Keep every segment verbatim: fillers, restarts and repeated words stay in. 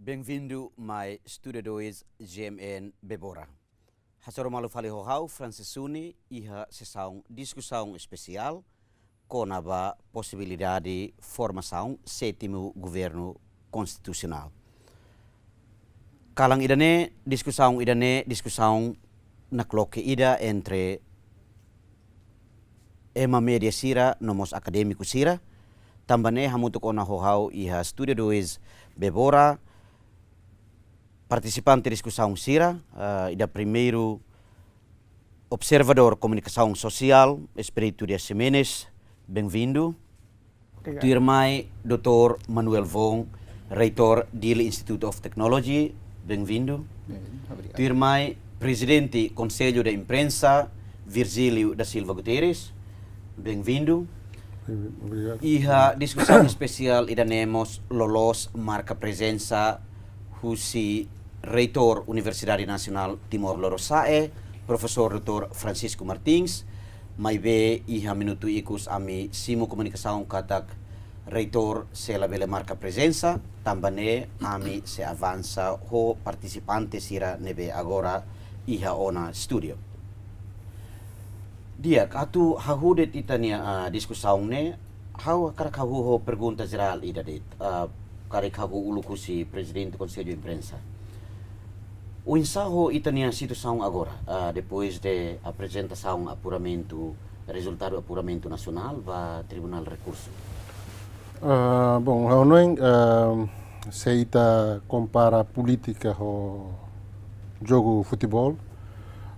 Benvindu mai Studio dois G M N Bebora. Hasoru malu fali ho ha'u, Francis Suni, iha sesaun diskusaun espesiál kona-ba posibilidade formasaun sétimu governu konstitusionál. Kalan ida-ne'e, diskusaun ida-ne'e, diskusaun nakloke ida entre ema média sira no mós akadémiku sira. Tanba ne'e hamutuk ona ho ha'u iha Studio dois Bebora, partisipante diskusaun sira, ah, ida primeiru observadór komunikasaun sosiál, Espíritu Dias Ximenes, benvindu. Obrigadu. Tuirmai, doutór Manuel Von, reitór Dili Institute of Technology, benvindu. Bem, obrigadu. Tuirmai, prezidente Konsellu de Imprensa, Virgílio da Silva Guterres, benvindu. Obrigadu. Iha diskusaun espesiál ida-ne'e mós loloos marka prezensa husi Reitór Universidade Nasionál Timor Lorosa'e, Profesór doutór Francisco Martins, maibé iha minutu ikus ami simu komunikasaun katak Reitór sei labele marka prezensa, tanba ne'e ami sei avansa ho partisipante sira ne'ebé agora iha ona studio. Di'ak, atu hahú de'it ita-nia, ah, diskusaun ne'e, ha'u hakarak hahú ho pergunta jerál ida de'it, ah, karik hahú uluk husi Prezidente Konsellu Imprensa. Oinsá ho ita-nia situasaun agora, ah, depois de aprezentasaun apuramentu, rezultadu apuramentu nasionál ba Tribunál Rekursu? Ah, bom, ha'u hanoin, ah, se ita kompara polítika ho jogu futeból,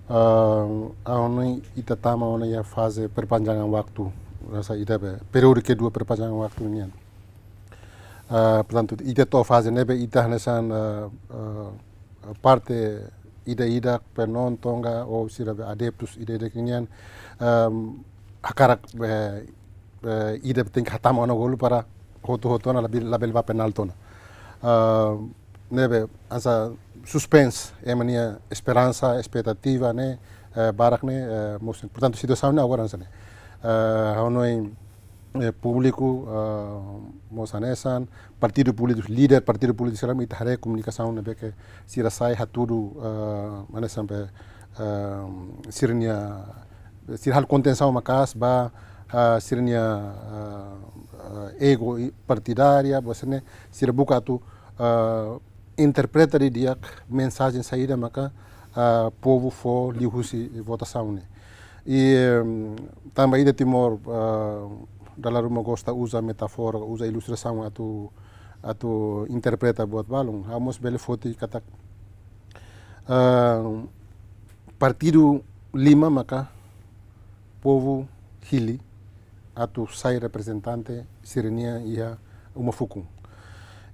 ah, ha'u hanoin ita tama ona iha faze perpanjangan waktu, rasa ita be, períodu kedua perpanjangan waktu nian. Ah, portantu, ita to'o faze ne'ebé ita hanesan, ah, ah, parte ida-idak, penonton ka, ou sira be adeptus ida-idak nian, ah, hakarak be, eh, ida tenke hatama ona golu para hotu-hotu ona labele, labele ba penalti ona. Ah, ne'ebé hanesan suspense, ema nia esperansa, espetativa ne'e, eh, barak ne'e, eh, mós, portantu, situasaun ne'e agora hanesan ne'e. Eh, ha'u hanoin, eh, públiku, ah, mós hanesan, partidu polítiku, líder partidu polítiku sira ita haree komunikasaun ne'ebé ke sira sai hatudu, ah, hanesan be, ah, sira-nia, sira halo kontensaun maka'as ba, ah, sira-nia, ah, ah, ego i-, partidária, buat sira-ne'e, sira buka atu, ah, interpreta didi'ak mensajen saida maka, ah, povu fó liuhusi votasaun ne'e. I, em, tanba ita Timor, ah, dala ruma gosta uza metáfora, uza ilustrasaun atu, atu interpreta buat balun. Ha'u mós bele foti katak, ah, partidu lima maka povu hili atu sai reprezentante sira-nian iha uma fukun.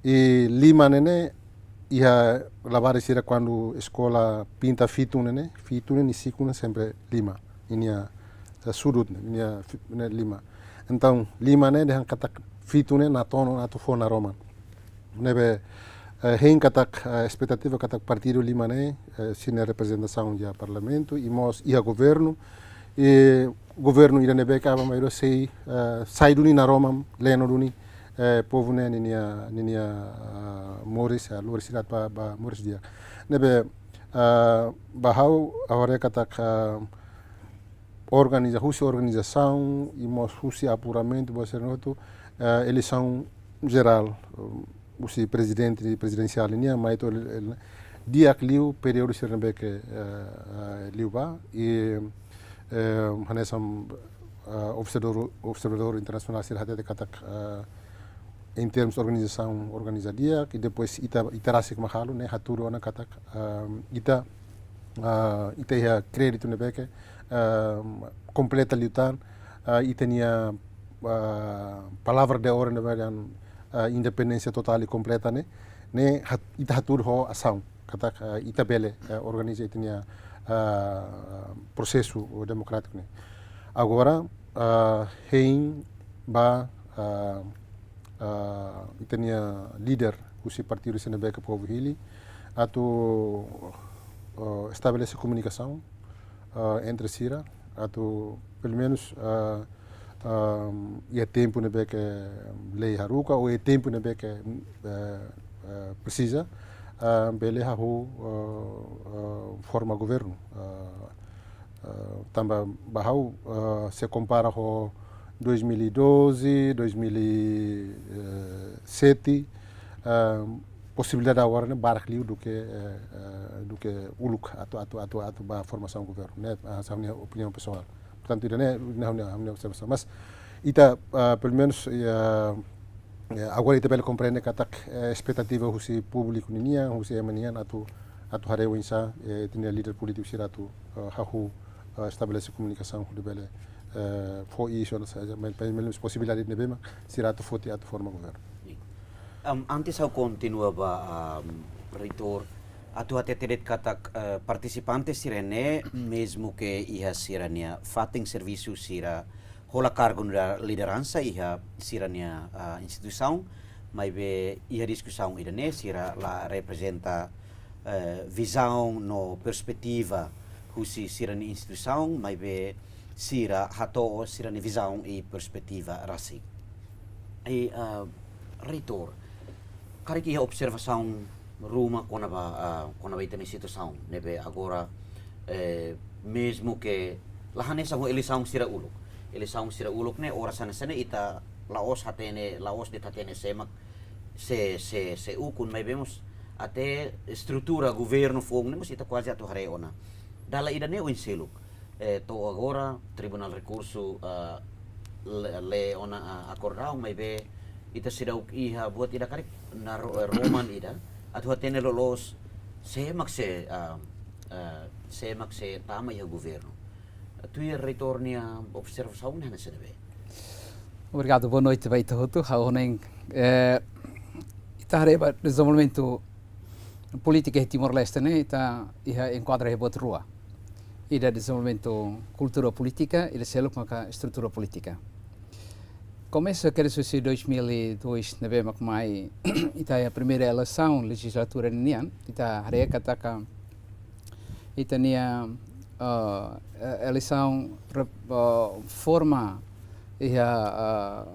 I lima ne'e ne'e iha labarik sira kuandu eskola pinta fitun ne'e ne'e, fitun ne'e nisikun ne'e sempre lima. Ninia, eh, sudut ne'e, ninia fi-, ne'e lima. Entaun, lima ne'e dehan katak fitun ne'e natoon atu fó naroman. Ne'ebé, eh, hein katak, eh, espetativa katak partidu lima ne'e, eh, sira-nia reprezentasaun iha parlamentu, i mós iha governu, i governu ida ne'ebé ke aban-bainrua sei, eh, sai duni naroman, leno duni, eh, povu ne'e ninia, ninia, ah, moris, ah, lori sira atu ba, ba moris di'ak. Ne'ebé, ah, ba ha'u, ha'u haree katak, ah, organiza, husi organizasaun, i mós husi apuramentu, buat sira-ne'e hotu, eh, eleisaun jerál, um, husi prezidente, prezidensiál nian, mai to'o el, el, di'ak liu períodu sira ne'ebé ke, eh, eh, liu ba, i, eh, hanesan, eh, observadór, observadór internasionál sira hatete katak, eh, em termos organizasaun, organiza di'ak, i depois ita, ita rasik mak halo, ne'e hatudu ona katak, ah, ita, ah, ita iha kréditu ne'ebé ke, ah, kompleta liután, ah, ita-nia, ah, palavra de ordem ne'ebé dehan, ah, independénsia totál i kompleta ne'e, ne'e hat-, ita hatudu ho asaun, katak, ah, ita bele, eh, organiza ita-nia, ah, prosesu demokrátiku ne'e. Agora, ah, hein ba, ah, ah, ita-nia líder husi partidu sira ne'ebé ke povu hili, atu, ah, estabelese komunikasaun, ah, entre sira, atu, pelumenus, ah, ah, iha tempu ne'ebé ke lei haruka, ou iha tempu ne'ebé ke, eh, eh, presiza, eh, bele hahú, eh, eh, forma governu. Eh, eh, tanba ba ha'u, eh, se kompara ho dois mil e doze, dois mil e sete, eh, posibilidade agora ne'e barak liu duké, eh, eh, duké uluk atu, atu, atu, atu ba formasaun governu, ne'e, ah, hanesan ha'u-nia opiniaun pesoál. Portantu, ida-ne'e, ha'u-nia, ha'u-nia, ha'u-nia observasaun. Mas, ita, ah, pelumenus, iha, iha, agora ita bele komprende katak, eh, espetativa husi públiku ninian, husi ema nian atu, atu haree oinsá, eh, ita-nia líder polítiku sira atu, eh, hahú, eh, estabelese komunikasaun hodi bele, eh, fó isu, mas, mas, mas posibilidade ne'ebé mak sira atu foti atu forma governu. Am, antes ha'u kontinua ba, am, Reitór, atu hatete de'it katak, eh, partisipante sira-ne'e, mezmu ke iha sira-nia fatin servisu sira hola kargu lidera-, lideransa iha sira-nia, ah, instituisaun, maibé iha diskusaun ida-ne'e sira la reprezenta, eh, vizaun no perspetiva husi sira-nia instituisaun, maibé sira hato'o sira-nia vizaun i perspetiva rasik. I, ah, Reitór, karik iha observasaun ruma kona-ba, ah, kona-ba ita-nia situasaun ne'ebé agora, eh, mezmu ke la hanesan ho eleisaun sira uluk. Eleisaun sira uluk ne'e oras hanesan ne'e ita la'ós hatene, la'ós de'it hatene sé mak, sé, sé, sé ukun, maibé mós até estrutura governu foun ne'e mós ita kuaze atu haree ona. Dala ida-ne'e oin seluk. Eh, to'o agora Tribunál Rekursu, eh, lee, lee ona, ah, akordaun, maibé ita seidauk iha buat ida karik naroman ida atu hatene loloos sé mak sei, ah, ah, sé mak sei tama iha governu. Tuir Reitór nia observasaun ne'e hanesan ne'ebé? Obrigadu, boa noite ba ita hotu. Ha'u hanoin, eh, ita haree ba dezenvolvimentu polítika iha Timor-Leste ne'e, ita iha enkuadra iha buat rua. Ida dezenvolvimentu kultura polítika, ida seluk maka estrutura polítika. Komesa kedas husi dois mil e dois ne'ebé mak mai ita iha primeira eleisaun lejizlatura ninian, ita haree katak ita-nia, eh, eleisaun rep-, eh, forma iha, eh,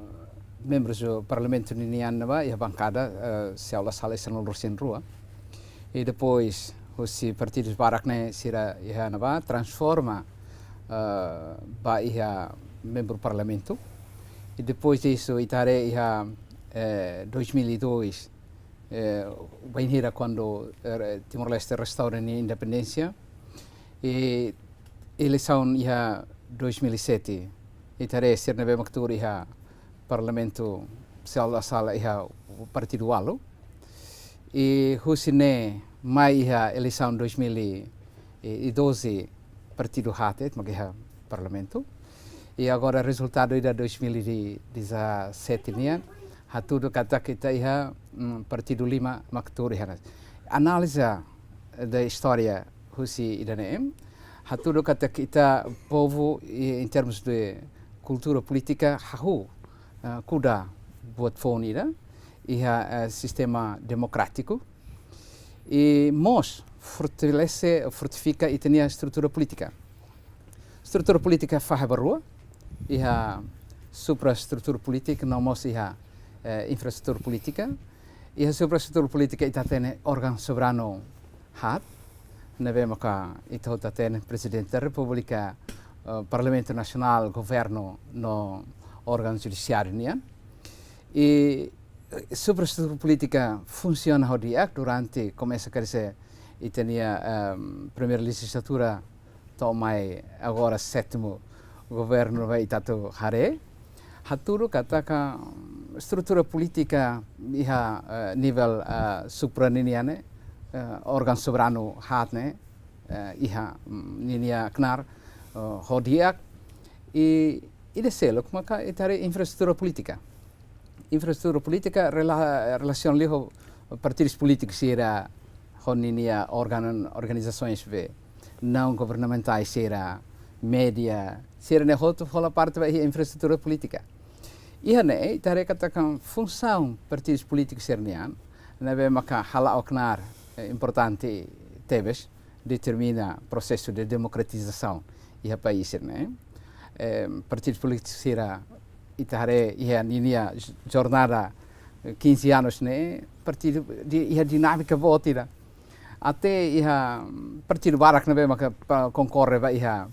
membrus do Parlamentu ninian ne'ebá, iha bankada, eh, se ha'u la sala sanulu-resin-rua. I depois, husi partidus barak ne'e sira iha ne'ebá, transforma, eh, ba iha membru Parlamentu. I depois disso, ita haree iha, eh, dois mil e dois, eh, bainhira kuandu, eh, Timor-Leste restaura nia independénsia. I eleisaun iha dois mil e sete, ita haree sira ne'ebé mak tuur iha Parlamentu, se ha'u la sala, iha partidu ualu. I husi ne'e mai iha eleisaun dois mil e doze, partidu haat de'it mak iha Parlamentu. I agora rezultadu ida dois mil e dezassete nian, hatudu katak ita iha, mm, partidu lima mak tuur iha ne'e. Analiza da istória husi ida-ne'e, hatudu katak ita povu, i, em termos de kultura polítika, hahú, eh, kuda buat foun ida iha, eh, sistema demokrátiku. I mós fortalese, fortifika ita-nia estrutura polítika. Estrutura polítika fahe ba rua, iha supraestrutura polítika, no mós iha, eh, infraestrutura polítika. Iha supraestrutura polítika ita hatene órgaun soberanu haat, ne'ebé maka ita hotu hatene Prezidente da Repúblika, eh, Parlamentu Nasionál, Governu, no órgaun judisiáriu nian. I, eh, supraestrutura polítika funsiona ho di'ak durante komesa kedas ita-nia, ehm, primeira lejizlatura to'o mai agora sétimu governu ne'ebé ita atu haree. Hatudu katak, mm, estrutura polítika iha, eh, nivel, eh, supra ninian ne'e, eh, órgaun soberanu haat ne'e, eh, iha, mm, ninia knaar, eh, ho di'ak. I, ida seluk maka ita haree infraestrutura polítika. Infraestrutura polítika rela-, relasiona liu ho partidus polítikus sira, ho ninia órgaun, organizasoens be naun governamentais sira, média, sira-ne'e hotu hola parte ba iha infraestrutura polítika. Iha ne'e, ita haree katak funsaun partidus polítikus sira-nian, ne'ebé maka hala'o knaar, eh, importante tebes, determina prosesu de demokratizasaun iha país ne'e. Eh, partidus polítikus sira ita haree iha ninia j-, jornada, quinze anos ne'e, partidu di, iha dinámika boot ida. Até iha partidu barak ne'ebé maka pa konkorre ba iha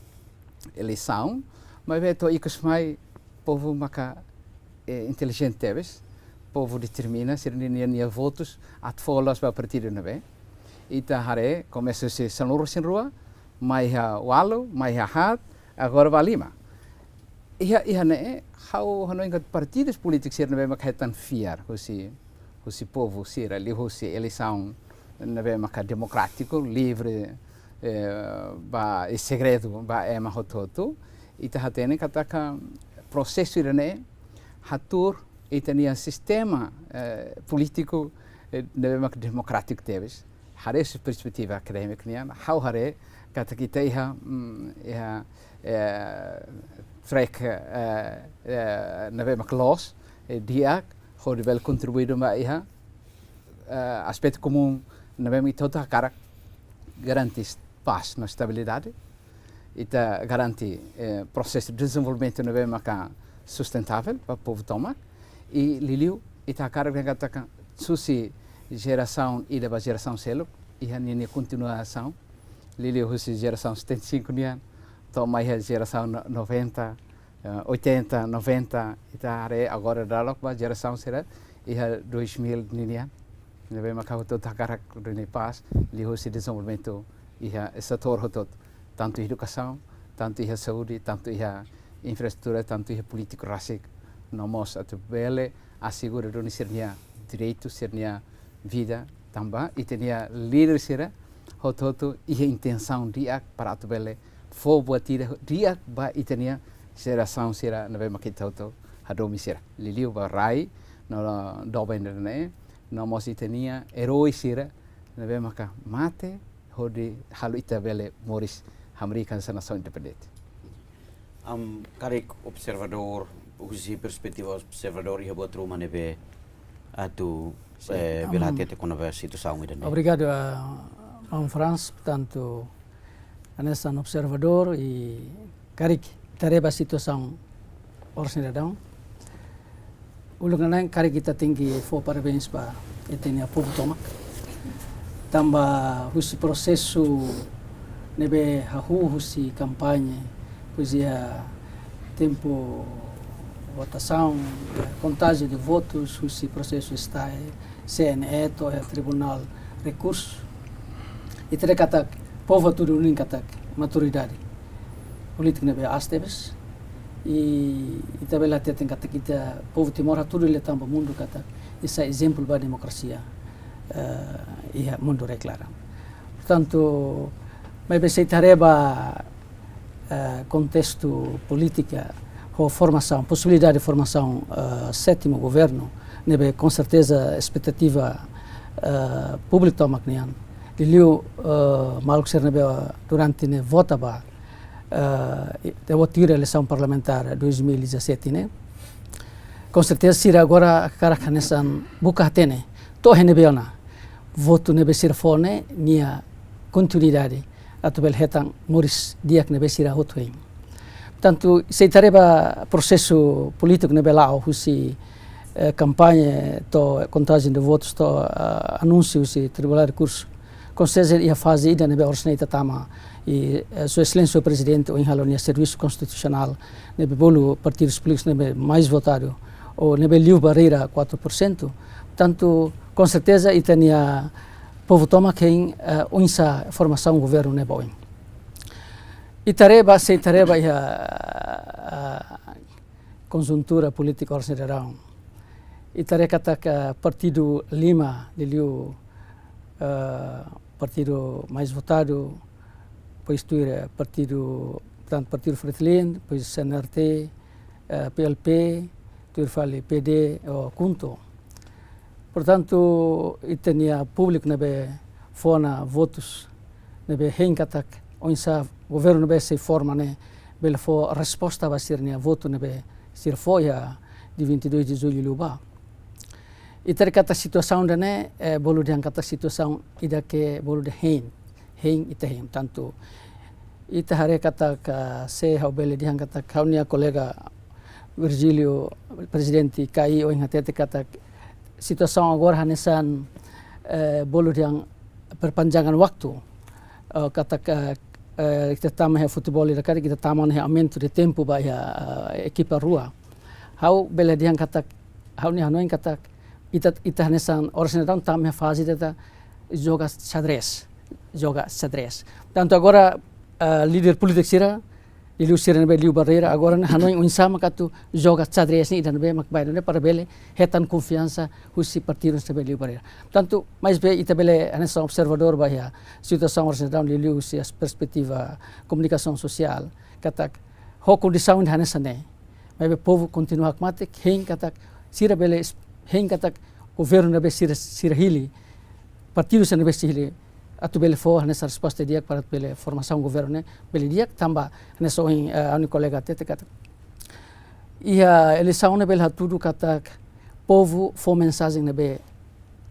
eleisaun, maibé to'o ikus mai povu maka, eh, intelijente tebes, povu determina sira-nia, nia, nia votus atu fó loos ba partidu ne'ebé. Ita haree komesa husi sanulu-resin-rua, mai iha ualu, mai iha haat, agora ba lima. Iha, iha ne'e, ha'u hanoin katak partidus polítikus sira ne'ebé maka hetan fiar husi, husi povu sira, liuhusi eleisaun ne'ebé maka demokrátiku, livre, eh, ba, i segredu ba ema hotu-hotu. Ita hatene katak prosesu ida-ne'e hatuur ita-nia sistema, eh, polítiku, eh, ne'ebé maka demokrátiku tebes. Haree husi perspetiva akadémiku nian, ha'u haree katak ita iha, mm, iha, eh, track, eh, eh, ne'ebé maka loos, eh, di'ak, hodi bele kontribui ba iha, eh, aspetu komún ne'ebé mak ita hotu hakarak, garante pás no estabilidade. Ita garante, eh, prosesu dezenvolvimentu ne'ebé maka sustentável ba povu tomak. I liuliu ita hakarak dehan katak husi jerasaun ida ba jerasaun seluk, iha ninia kontinuasaun. Liuliu husi jerasaun setenta e cinco nian, to'o mai iha jerasaun no-, noventa, eh, oitenta, noventa, ita haree agora dala ruma ba jerasaun sira iha dois mil ninian. Ne'ebé maka hotu-hotu hakarak duni pás, liuhusi dezenvolvimentu iha setór hotu-hotu. Tantu edukasaun, tantu iha saúde, tantu iha infraestrutura, tantu iha polítiku rasik, no mós atu bele asegura duni sira-nia direitu, sira-nia vida, tanba ita-nia líder sira hotu-hotu iha intensaun di'ak para atu bele fó buat ida di'ak ba ita-nia jerasaun sira ne'ebé maka ita hotu hadomi sira. Liuliu ba rai no doben ida-ne'e, no mós ita-nia erói sira ne'ebé maka mate hodi halo ita bele moris hamriik hanesan nasaun independente. Am, karik observadór, husi perspetiva observadór, iha buat ruma ne'ebé atu, sin, eh, bele, am, hatete kona-ba situasaun ida-ne'e. Obrigadu, ah, maun Frans, portantu, hanesan observadór i karik ita haree ba situasaun oras ne'e daudaun. Uluk nanain karik ita tenke fó parabéns ba ita-nia povu tomak. Tanba husi prosesu ne'ebé hahú husi kampaña, husi, ah, tempu votasaun, eh, kontajiu de votus, husi prosesu STAE, CNE, to'o iha Tribunál Rekursu. Ita haree katak povu hatudu duni katak maturidade polítika ne'ebé aas tebes. I ita bele hateten katak ita povu Timor hatudu liután ba mundu katak ita ezemplu ba demokrasia, eh, iha mundu rai-klaran. Portantu, maibé se ita haree ba, eh, kontestu polítika, ho formasaun, posibilidade de formasaun, eh, sétimu governu, ne'ebé konserteza espetativa, eh, públiku tomak nian. Liuliu, eh, maluk sira ne'ebé durante ne'e vota ba, eh, i-, de vota iha eleisaun parlamentár dois mil e dezassete ne'e. Konserteza sira agora hakarak hanesan buka hatene. To'o iha ne'ebé ona votu ne'ebé sira fó ne'e nia kontinuidade atu bele hetan moris di'ak ne'ebé sira hotu hein. Portantu, se ita haree ba prosesu polítiku ne'ebé la'o husi, eh, kampaña to'o kontajiu de votus to'o, eh, anúnsiu husi Tribunál Rekursu. Konserteza iha faze ida ne'ebé oras ne'e ita tama i, eh, Sua Exelénsia Prezidente ohin halo nia servisu konstitusionál ne'ebé bolu partidus polítikus ne'ebé mais votadu ou ne'ebé liu barreira quatro por cento. Portantu, konserteza ita-nia povu tomak hein, eh, oinsá formasaun governu ne'e ba oin. Ita haree ba, se ita haree ba iha, eh, konjuntura polítika oras ne'e daudaun. Ita haree katak partidu lima liuliu, eh, partidu mais votadu, depois tuir partidu, portantu, partidu Fretilin, depois CNRT, eh, PLP, tuir fali PD, ou KHUNTO. Portantu, ita-nia públiku ne'ebé fó ona votus, ne'ebé hein katak oinsá governu ne'ebé sei forma ne'e bele fó resposta ba sira-nia votu ne'ebé sira fó iha dia vinte e dois de julho liubá. Ita haree katak situasaun ida-ne'e, eh, bolu dehan katak situasaun ida ke bolu dehan hein, hein ita hein. Portantu, ita haree katak, se ha'u bele dehan katak ha'u-nia kolega Virgílio, Prezidente K I, ohin hatete katak Situasaun agora hanesan, eh, bolu dehan perpanjangan waktu. Eh, katak, eh, eh, ita tama iha futeból ida katak ita tama ona iha aumento de tempu ba iha, eh, ekipa rua. Ha'u bele dehan katak, ha'u-nia hanoin katak ita, ita hanesan Oras Ne'e Daudaun tama iha faze ida ita joga xadrez, joga xadrez. Tantu agora, eh, líder polítiku sira, liuliu sira ne'ebé liu barreira, agora ne'e hanoin oinsá mak atu joga xadrez ne'e ida ne'ebé mak bai ne'e para bele hetan konfiansa husi partidu ne'ebé liu barreira. Tantu, maibé ita bele hanesan observadór ba iha situasaun Oras Ne'e Daudaun liuliu husi perspetiva komunikasaun sosiál, katak ho kondisaun hanesan ne'e, maibé povu kontinua hakmatek, hein katak sira bele, hein katak governu ne'ebé sira, sira hili, partidu sira ne'ebé sira hili, atu bele fó hanesan resposta di'ak para bele formasaun governu ne'e bele di'ak, tanba hanesan ohin, eh, ha'u-nia kolega hatete katak iha eleisaun ne'e bele hatudu katak povu fó mensajen ne'ebé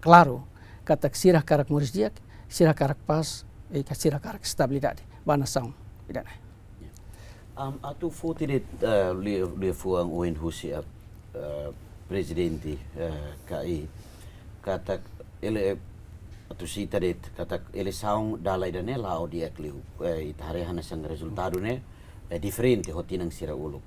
klaru katak sira hakarak moris di'ak, sira hakarak pás, i ka sira hakarak estabilidade ba nasaun ida-ne'e. Am, atu foti de'it, eh, li-, liafuan ohin husi, eh, eh, prezidente, eh, K I, katak ele, atu sita de'it, katak eleisaun dala ida-ne'e la'o di'ak liu, eh, ita haree hanesan rezultadu ne'e, eh, diferente ho tinan sira uluk.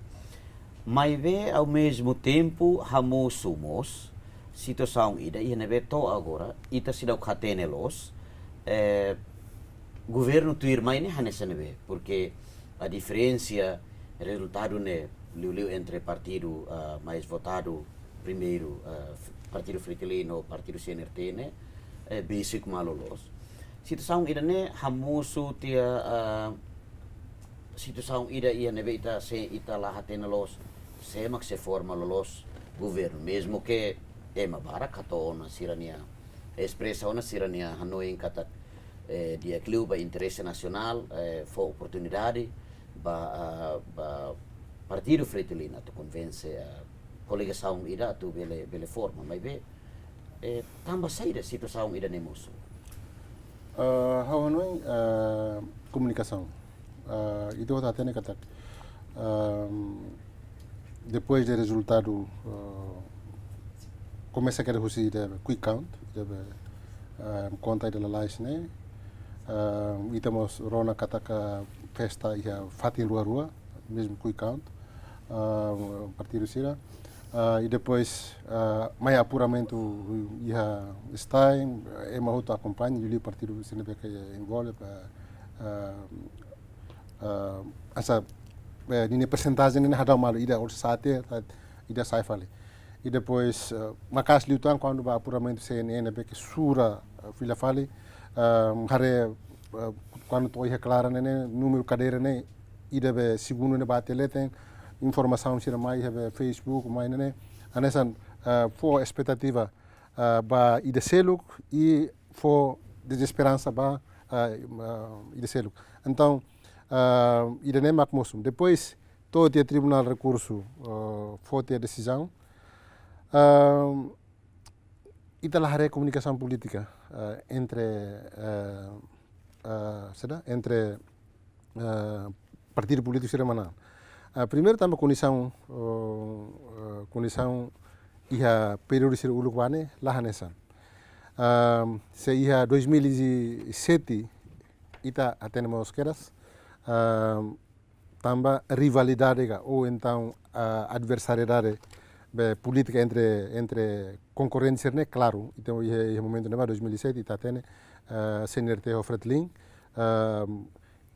Maibé, ao mesmo tempo, hamosu mós situasaun ida iha ne'ebé to'o agora ita seidauk hatene loos, eh, governu tuirmai ne'e hanesan ne'ebé, porque a diferensa rezultadu ne'e liuliu entre partidu, ah, mais votadu primeiru, ah, f-, partidu Fretilin ho partidu C N R T ne'e, eh, besik malu loos. Situasaun ida-ne'e hamosu tiha, ah, situasaun ida iha ne'ebé ita sei, ita la hatene loos sé mak sei forma loloos governu, mezmu ke ema barak hato'o ona sira-nia, espresa ona sira-nia hanoin katak, eh, di'ak liu ba interese nasionál, eh, fó oportunidade ba, ah, ba partidu Fretilin atu konvense, ah, koligasaun ida atu bele, bele forma, maibé, eh, tanba saida situasaun ida-ne'e mosu? Ah, ha'u hanoin, ah, komunikasaun. Ah, ita hotu hatene katak, ah, depois de rezultadu, ah, komesa kedas husi ida quick count, ida be, ah, konta ida lalais ne'e, ah, ita mós rona katak festa iha fatin rua-rua, mezmu quick count, ah, partidu sira. Ah, i depois, ah, mai apuramentu iha STAE, ema hotu akompaña, liuliu partidu sira ne'ebé ke envolve, ah, ah, ah, hanesan, eh, ninia persentajen ne'e hadau malu, ida orsida, ida sai fali. I depois, eh, maka'as liután kuandu ba apuramentu C N N ne'ebé ke sura, eh, fila fali, eh, haree, eh, kuandu to'o iha klaran ne'e, númeru kadeira ne'e, ida be segundu ne'e ba teleten, informasaun sira mai iha be Facebook, mai ne'e, hanesan, eh, fó espetativa, eh, ba ida seluk, i fó dezesperansa ba, eh, eh, ida seluk. Entaun, eh, ida-ne'e mak mosu. Depois, to'o tiha Tribunál Rekursu, eh, fó tiha desizaun. Ah, ita la haree komunikasaun polítika, ah, entre, ah, ah, saida, entre, ah, partidu polítiku sira manán. Ah, primeiru tanba kondisaun, oh, ah, kondisaun iha períodu sira uluk ba ne'e la hanesan. Ah, se iha dois mil e sete ita hatene mós kedas, ah, tanba rivalidade ka, ou entaun, ah, adversariedade be polítika entre, entre konkorrente sira ne'e, klaru. Entaun, iha, iha momentu ne'ebá, dois mil e sete, ita hatene, ah, C N R T ho Fretilin, ah,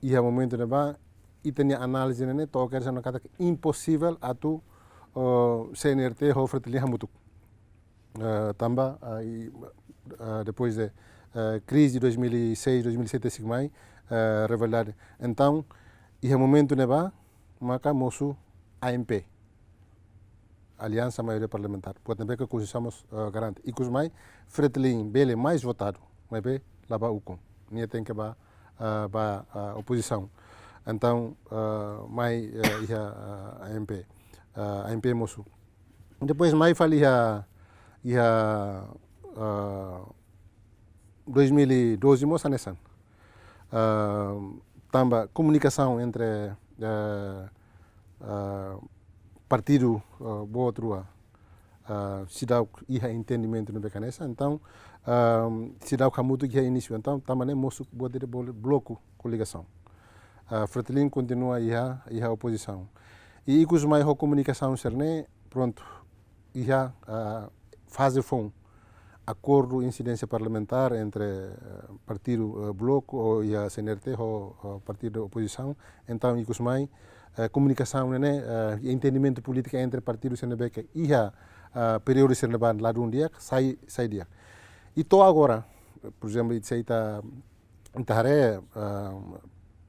iha momentu ne'ebá, ita-nia análize ne'e, to'o kedas ona katak imposivel atu, oh, C N R T ho Fretilin hamutuk. Eh, tanba, ah, i, ah, depois de, eh, krize dois mil e seis, dois mil e sete sira mai, eh, rivalidade. Entaun, iha momentu ne'ebá, maka mosu A M P, Aliansa Maioria Parlamentár. Buat ne'ebé ke konstituisaun mós, eh, garante. Ikus mai, Fretilin bele mais votadu, maibé la ba ukun. Nia tenke ba, ah, ba, ah, opozisaun. Entaun, ah, mai, eh, iha, ah, A M P. Ah, A M P mosu. Depois mai fali iha, iha, ah, dois mil e doze mós hanesan. Ah, tanba komunikasaun entre, ah, ah, partidu, ah, boot rua, ah, seidauk iha entendimentu ne'ebé hanesan. Entaun, ah, seidauk hamutuk iha inísiu. Entaun, tanba ne'e mosu buat ida bolu bloku koligasaun. Ah, Fretilin kontinua iha, iha opozisaun. I ikus mai ho komunikasaun sira-ne'e, prontu, iha, ah, faze foun akordu insidénsia parlamentár entre, eh, partidu, eh, bloku ou iha C N R T ho, ho partidu opozisaun. Entaun, ikus mai, eh, komunikasaun ne'e, eh, entendimentu polítika entre partidu sira ne'ebé ke iha, eh, períodu sira ne'ebá ladún di'ak, sai, sai di'ak. I to'o agora, por ezemplu, ita, ita haree, eh,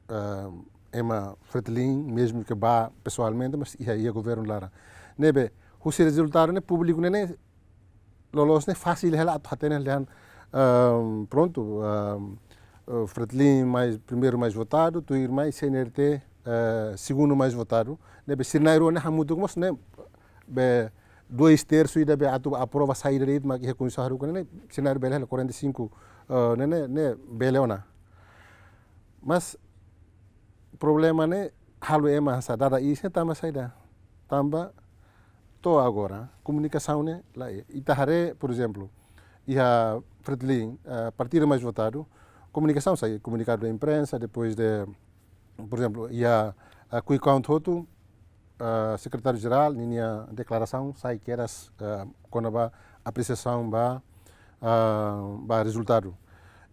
eh, ema Fretilin, mezmu ke bá pesoalmente, mas iha, iha governu laran. Ne'ebé, husi rezultadu ne'e, públiku ne'e, ne'e, loloos ne'e fasil hela atu hatene dehan, ehm, prontu, ehm, eh, Fretilin mais, primeiru mais votadu, tuirmai C N R T, eh, segundu mais votadu. Ne'ebé sira na'in-rua ne'e hamutuk mós ne'ebé dois terços ida be atu aprova saida de'it mak iha konstituisaun haruka ne'e, sira na'in-rua bele hela quarenta e cinco, eh, ne'e, ne'e, ne'e bele ona. Mas problema ne'e halo ema hanesan dada iis ne'e tanba saida? Tanba to'o agora komunikasaun ne'e laiha. Ita haree, por ezemplu, iha Fretilin, eh, partidu mais votadu, komunikasaun sai komunikadu de imprensa, depois de, por ezemplu, iha, eh, kui kaun hotu, eh, sekretáriu-jerál ninia deklarasaun sai kedas, eh, kona-ba apresiasaun ba, eh, ba rezultadu.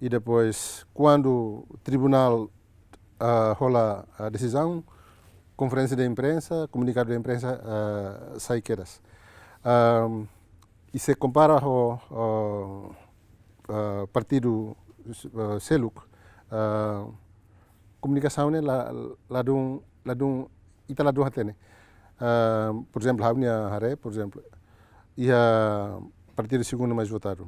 I depois, kuandu tribunál, eh, hola, eh, desizaun, konferénsia de imprensa, komunikadu de imprensa, eh, sai kedas. Ehm, i se kompara ho, ho, eh, partidu, eh, seluk, eh, komunikasaun ne'e la, ladún, ladún, ita ladún hatene. Ah, por ezemplu, ha'u-nia haree, por ezemplu, iha partidu segundu mais votadu.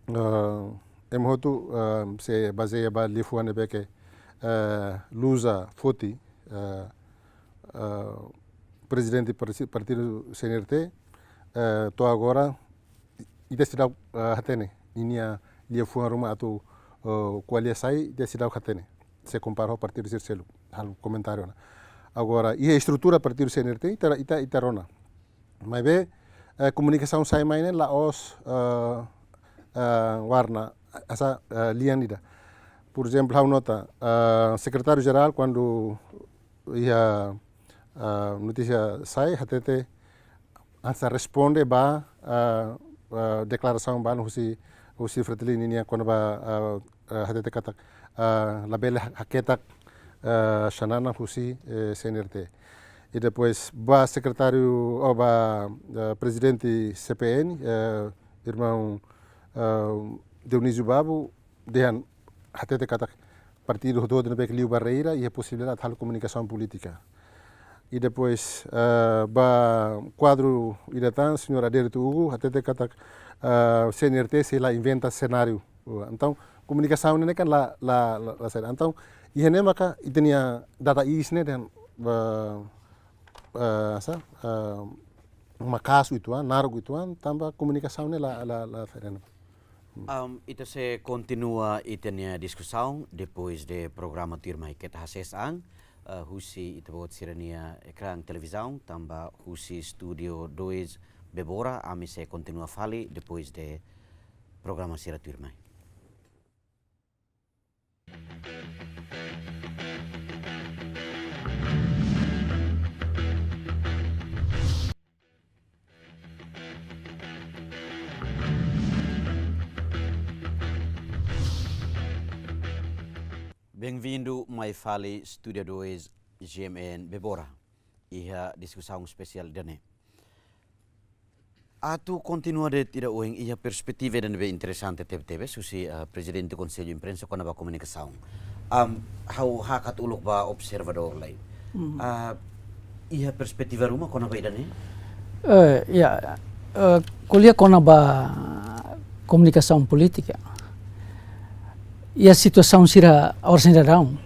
Ah, ema hotu, ah, se bazeia ba liafuan ne'ebé ke, ah, Luza foti, ah, ah, prezidente parti-, partidu C N R T, ah, to'o agora, ita seidauk, ah, hatene ninia liafuan ruma atu, ah, ko'alia sai, ita seidauk hatene. Se kompara ho partidu sira seluk, halo komentáriu ona. Agora, iha estrutura partidu C N R T, ita, ita, ita rona. Maibé, eh, komunikasaun sai mai ne'e la'ós, ah, ah, warna, hanesan, ah, lian ida. Por ezemplu, ha'u nota, ah, sekretáriu-jerál, kuandu iha, ah, notísia sai, hatete hanesan responde ba, ah, ah, deklarasaun ba husi, husi Fretilin nian kona-ba, ah, ah, hatete katak, ah, labele ha-, haketak, ah, xanana husi, eh, C N R T. I depois ba sekretáriu, ou ba, ah, prezidente C P N, eh, irmaun, ah, Dionísio Babo, dehan hatete katak partidu hotu-hotu ne'ebé ke liu barreira iha posibilidade halo komunikasaun polítika. I depois, eh, ba kuadru ida tan, señór Adérito Hugo, hatete katak, eh, C N R T sei la inventa senáriu. Entaun, komunikasaun ne'e kan la, la, la, la saida. Entaun, iha ne'e maka ita-nia dada iis ne'e dehan, eh, eh, hanesan, eh, maka'as uitoan, naruk uitoan, tanba komunikasaun ne'e la, la, la saida. Am, ita sei kontinua ita-nia diskusaun depois de programa tuirmai. Keta hasees an, eh, husi ita-boot sira-nia ekrán televizaun, tanba husi Estúdiu dois Bebora, ami sei kontinua fali depois de programa sira tuirmai. Benvindu mai fali Estúdiu dois G M N Bebora. Iha diskusaun espesiál ida-ne'e. Atu kontinua de'it ida ohin, iha perspetiva ida ne'ebé interesante tebetebes husi, eh, Prezidente Konsellu Imprensa kona-ba komunikasaun. Am, ha'u hakat uluk ba observadór lai. Mhm. Ah, iha perspetiva ruma kona-ba ida-ne'e? Eh, ya, eh, ko'alia kona-ba komunikasaun polítika. Iha situasaun sira oras ne'e daudaun.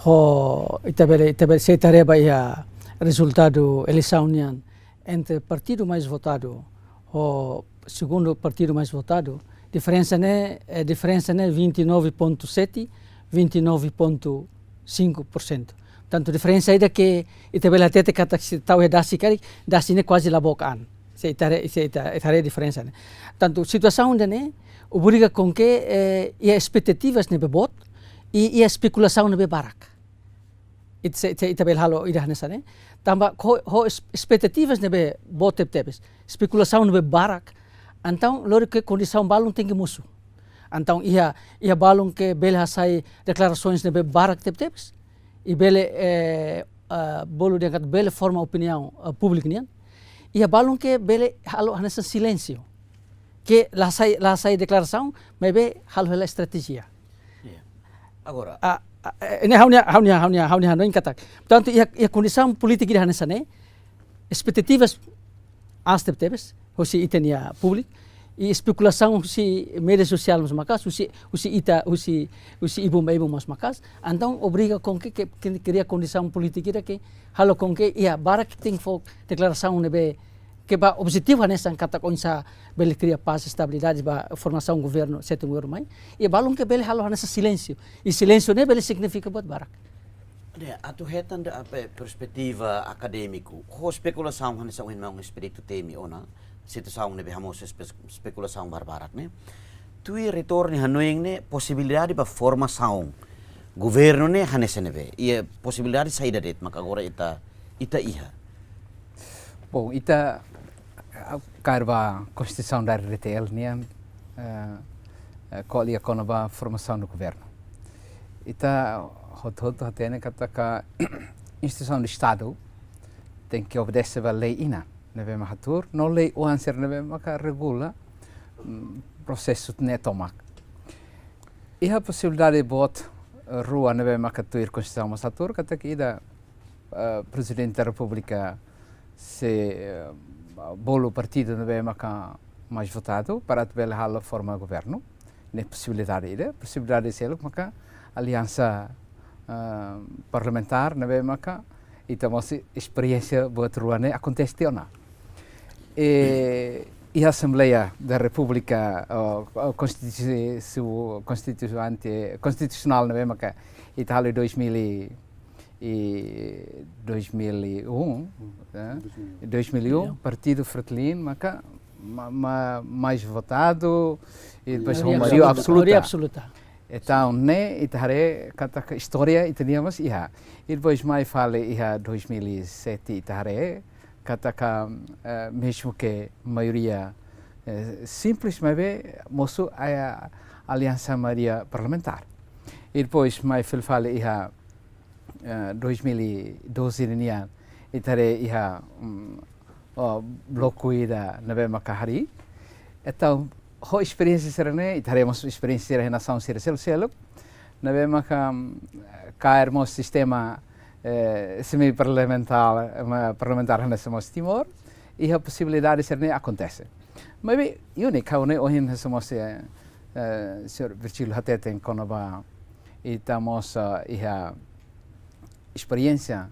Ho, ita bele, ita bele, se ita haree ba iha rezultadu eleisaun nian entre partidu mais votadu ho segundu partidu mais votadu, diferensa ne'e, eh, diferensa ne'e vinte e nove ponto sete, vinte e nove ponto cinco por cento. Tantu diferensa ida ke ita bele hatete katak se tau iha dasi karik, dasi ne'e kuaze la book an. Ita, ita haree, ita, ita haree diferensa ne'e. Tantu situasaun ida-ne'e obriga ho ke, eh, iha espetativas ne'ebé boot, i iha espekulasaun ne'ebé barak. Ita, ita, ita bele halo ida hanesan ne'e. Tanba ho, ho es-, espetativas ne'ebé boot tebetebes, espekulasaun ne'ebé barak, entaun lori ke kondisaun balun tenke mosu. Entaun iha, iha balun ke bele hasai deklarasoens ne'ebé barak tebetebes, i bele, eh, eh, bolu dehan katak bele forma opiniaun, eh, públiku nian. Iha balun ke bele halo hanesan silénsiu. Ke la hasai, la hasai deklarasaun, maibé halo hela estratéjia. Iya. Agora, ah, ah, eh, ne'e ha'u-nia, ha'u-nia, ha'u-nia, ha'u-nia hanoin katak. Portantu, iha, iha kondisaun polítika ida hanesan ne'e, espetativas aas tebetebes husi ita-nia públiku, i espekulasaun husi média sosiál mós maka'as, husi, husi ita, husi, husi ibun ba ibun mós maka'as. Entaun obriga ho ke, ke, ke kria kondisaun polítika ida ke halo ho ke, iha, barak tenke fó deklarasaun ne'ebé ke ba objetivu hanesan katak oinsá bele kria pás, estabilidade ba formasaun governu sétimu governu mai. Iha balun ke bele halo hanesan silénsiu. I silénsiu ne'e bele signifika buat barak. Ne'e, atu hetan de'it perspetiva akadémiku, ho espekulasaun hanesan ohin maun Expedito temi ona, situasaun ne'ebé hamosu espe-, espekulasaun barbarak ne'e. Tuir Reitór nia hanoin ne'e posibilidade ba formasaun governu ne'e hanesan ne'ebé. Iha posibilidade saida de'it mak agora ita, ita iha. Bom, ita, ah, kaer ba Konstituisaun da R D T L nian, eh, eh, ko'alia kona-ba formasaun governu. Ita hotu-hotu hatene katak instituisaun Estadu tenke obedese ba lei inan ne'ebé mak hatuur, no lei oan sira ne'ebé maka regula, mm, prosesu ne'e tomak. Iha posibilidade boot, eh, rua ne'ebé maka tuir Konstituisaun mós hatuur, katak ida, eh, Prezidente da Repúblika sei, eh, bolu partidu ne'ebé maka mais votadu para atu bele halo forma governu. Ne'e posibilidade ida, posibilidade seluk maka aliansa, eh, parlamentár ne'ebé maka ita mós esperiénsia buat rua ne'e akontese tiha ona. E, iha Assembleia da República, o, o Konstitusi-, Konstituante, Konstitusionál ne'ebé maka ita halo dois mil e, dois mil e um, eh? Dois mil e um. Dois mil e um, Partidu Fretilin maka ma-, ma-, mais votadu, i depois ho maioria absoluta. Maioria absoluta. Entaun ne'e ita haree katak istória ita-nia mós iha. I depois mai fali iha dois mil e sete ita haree katak, eh, mezmu ke maioria, eh, simples, maibé mosu iha aliansa maioria parlamentár. I depois mai fila fali iha, eh, dois mil e doze nian, ita haree iha, mm, o, bloku ida ne'ebé maka harii. Entaun, ho esperiénsia sira-ne'e, ita haree mós esperiénsia sira iha nasaun sira seluk-seluk, ne'ebé maka, mm, kaer mós sistema, eh, semi-parlamentár, ma-, parlamentár hanesan mós Timor, iha posibilidade sira-ne'e akontese. Maibé, úniku, ha'u hanoin ohin hanesan mós, eh, eh, señór Virgílio hateten kona-ba ita mós, eh, iha esperiénsia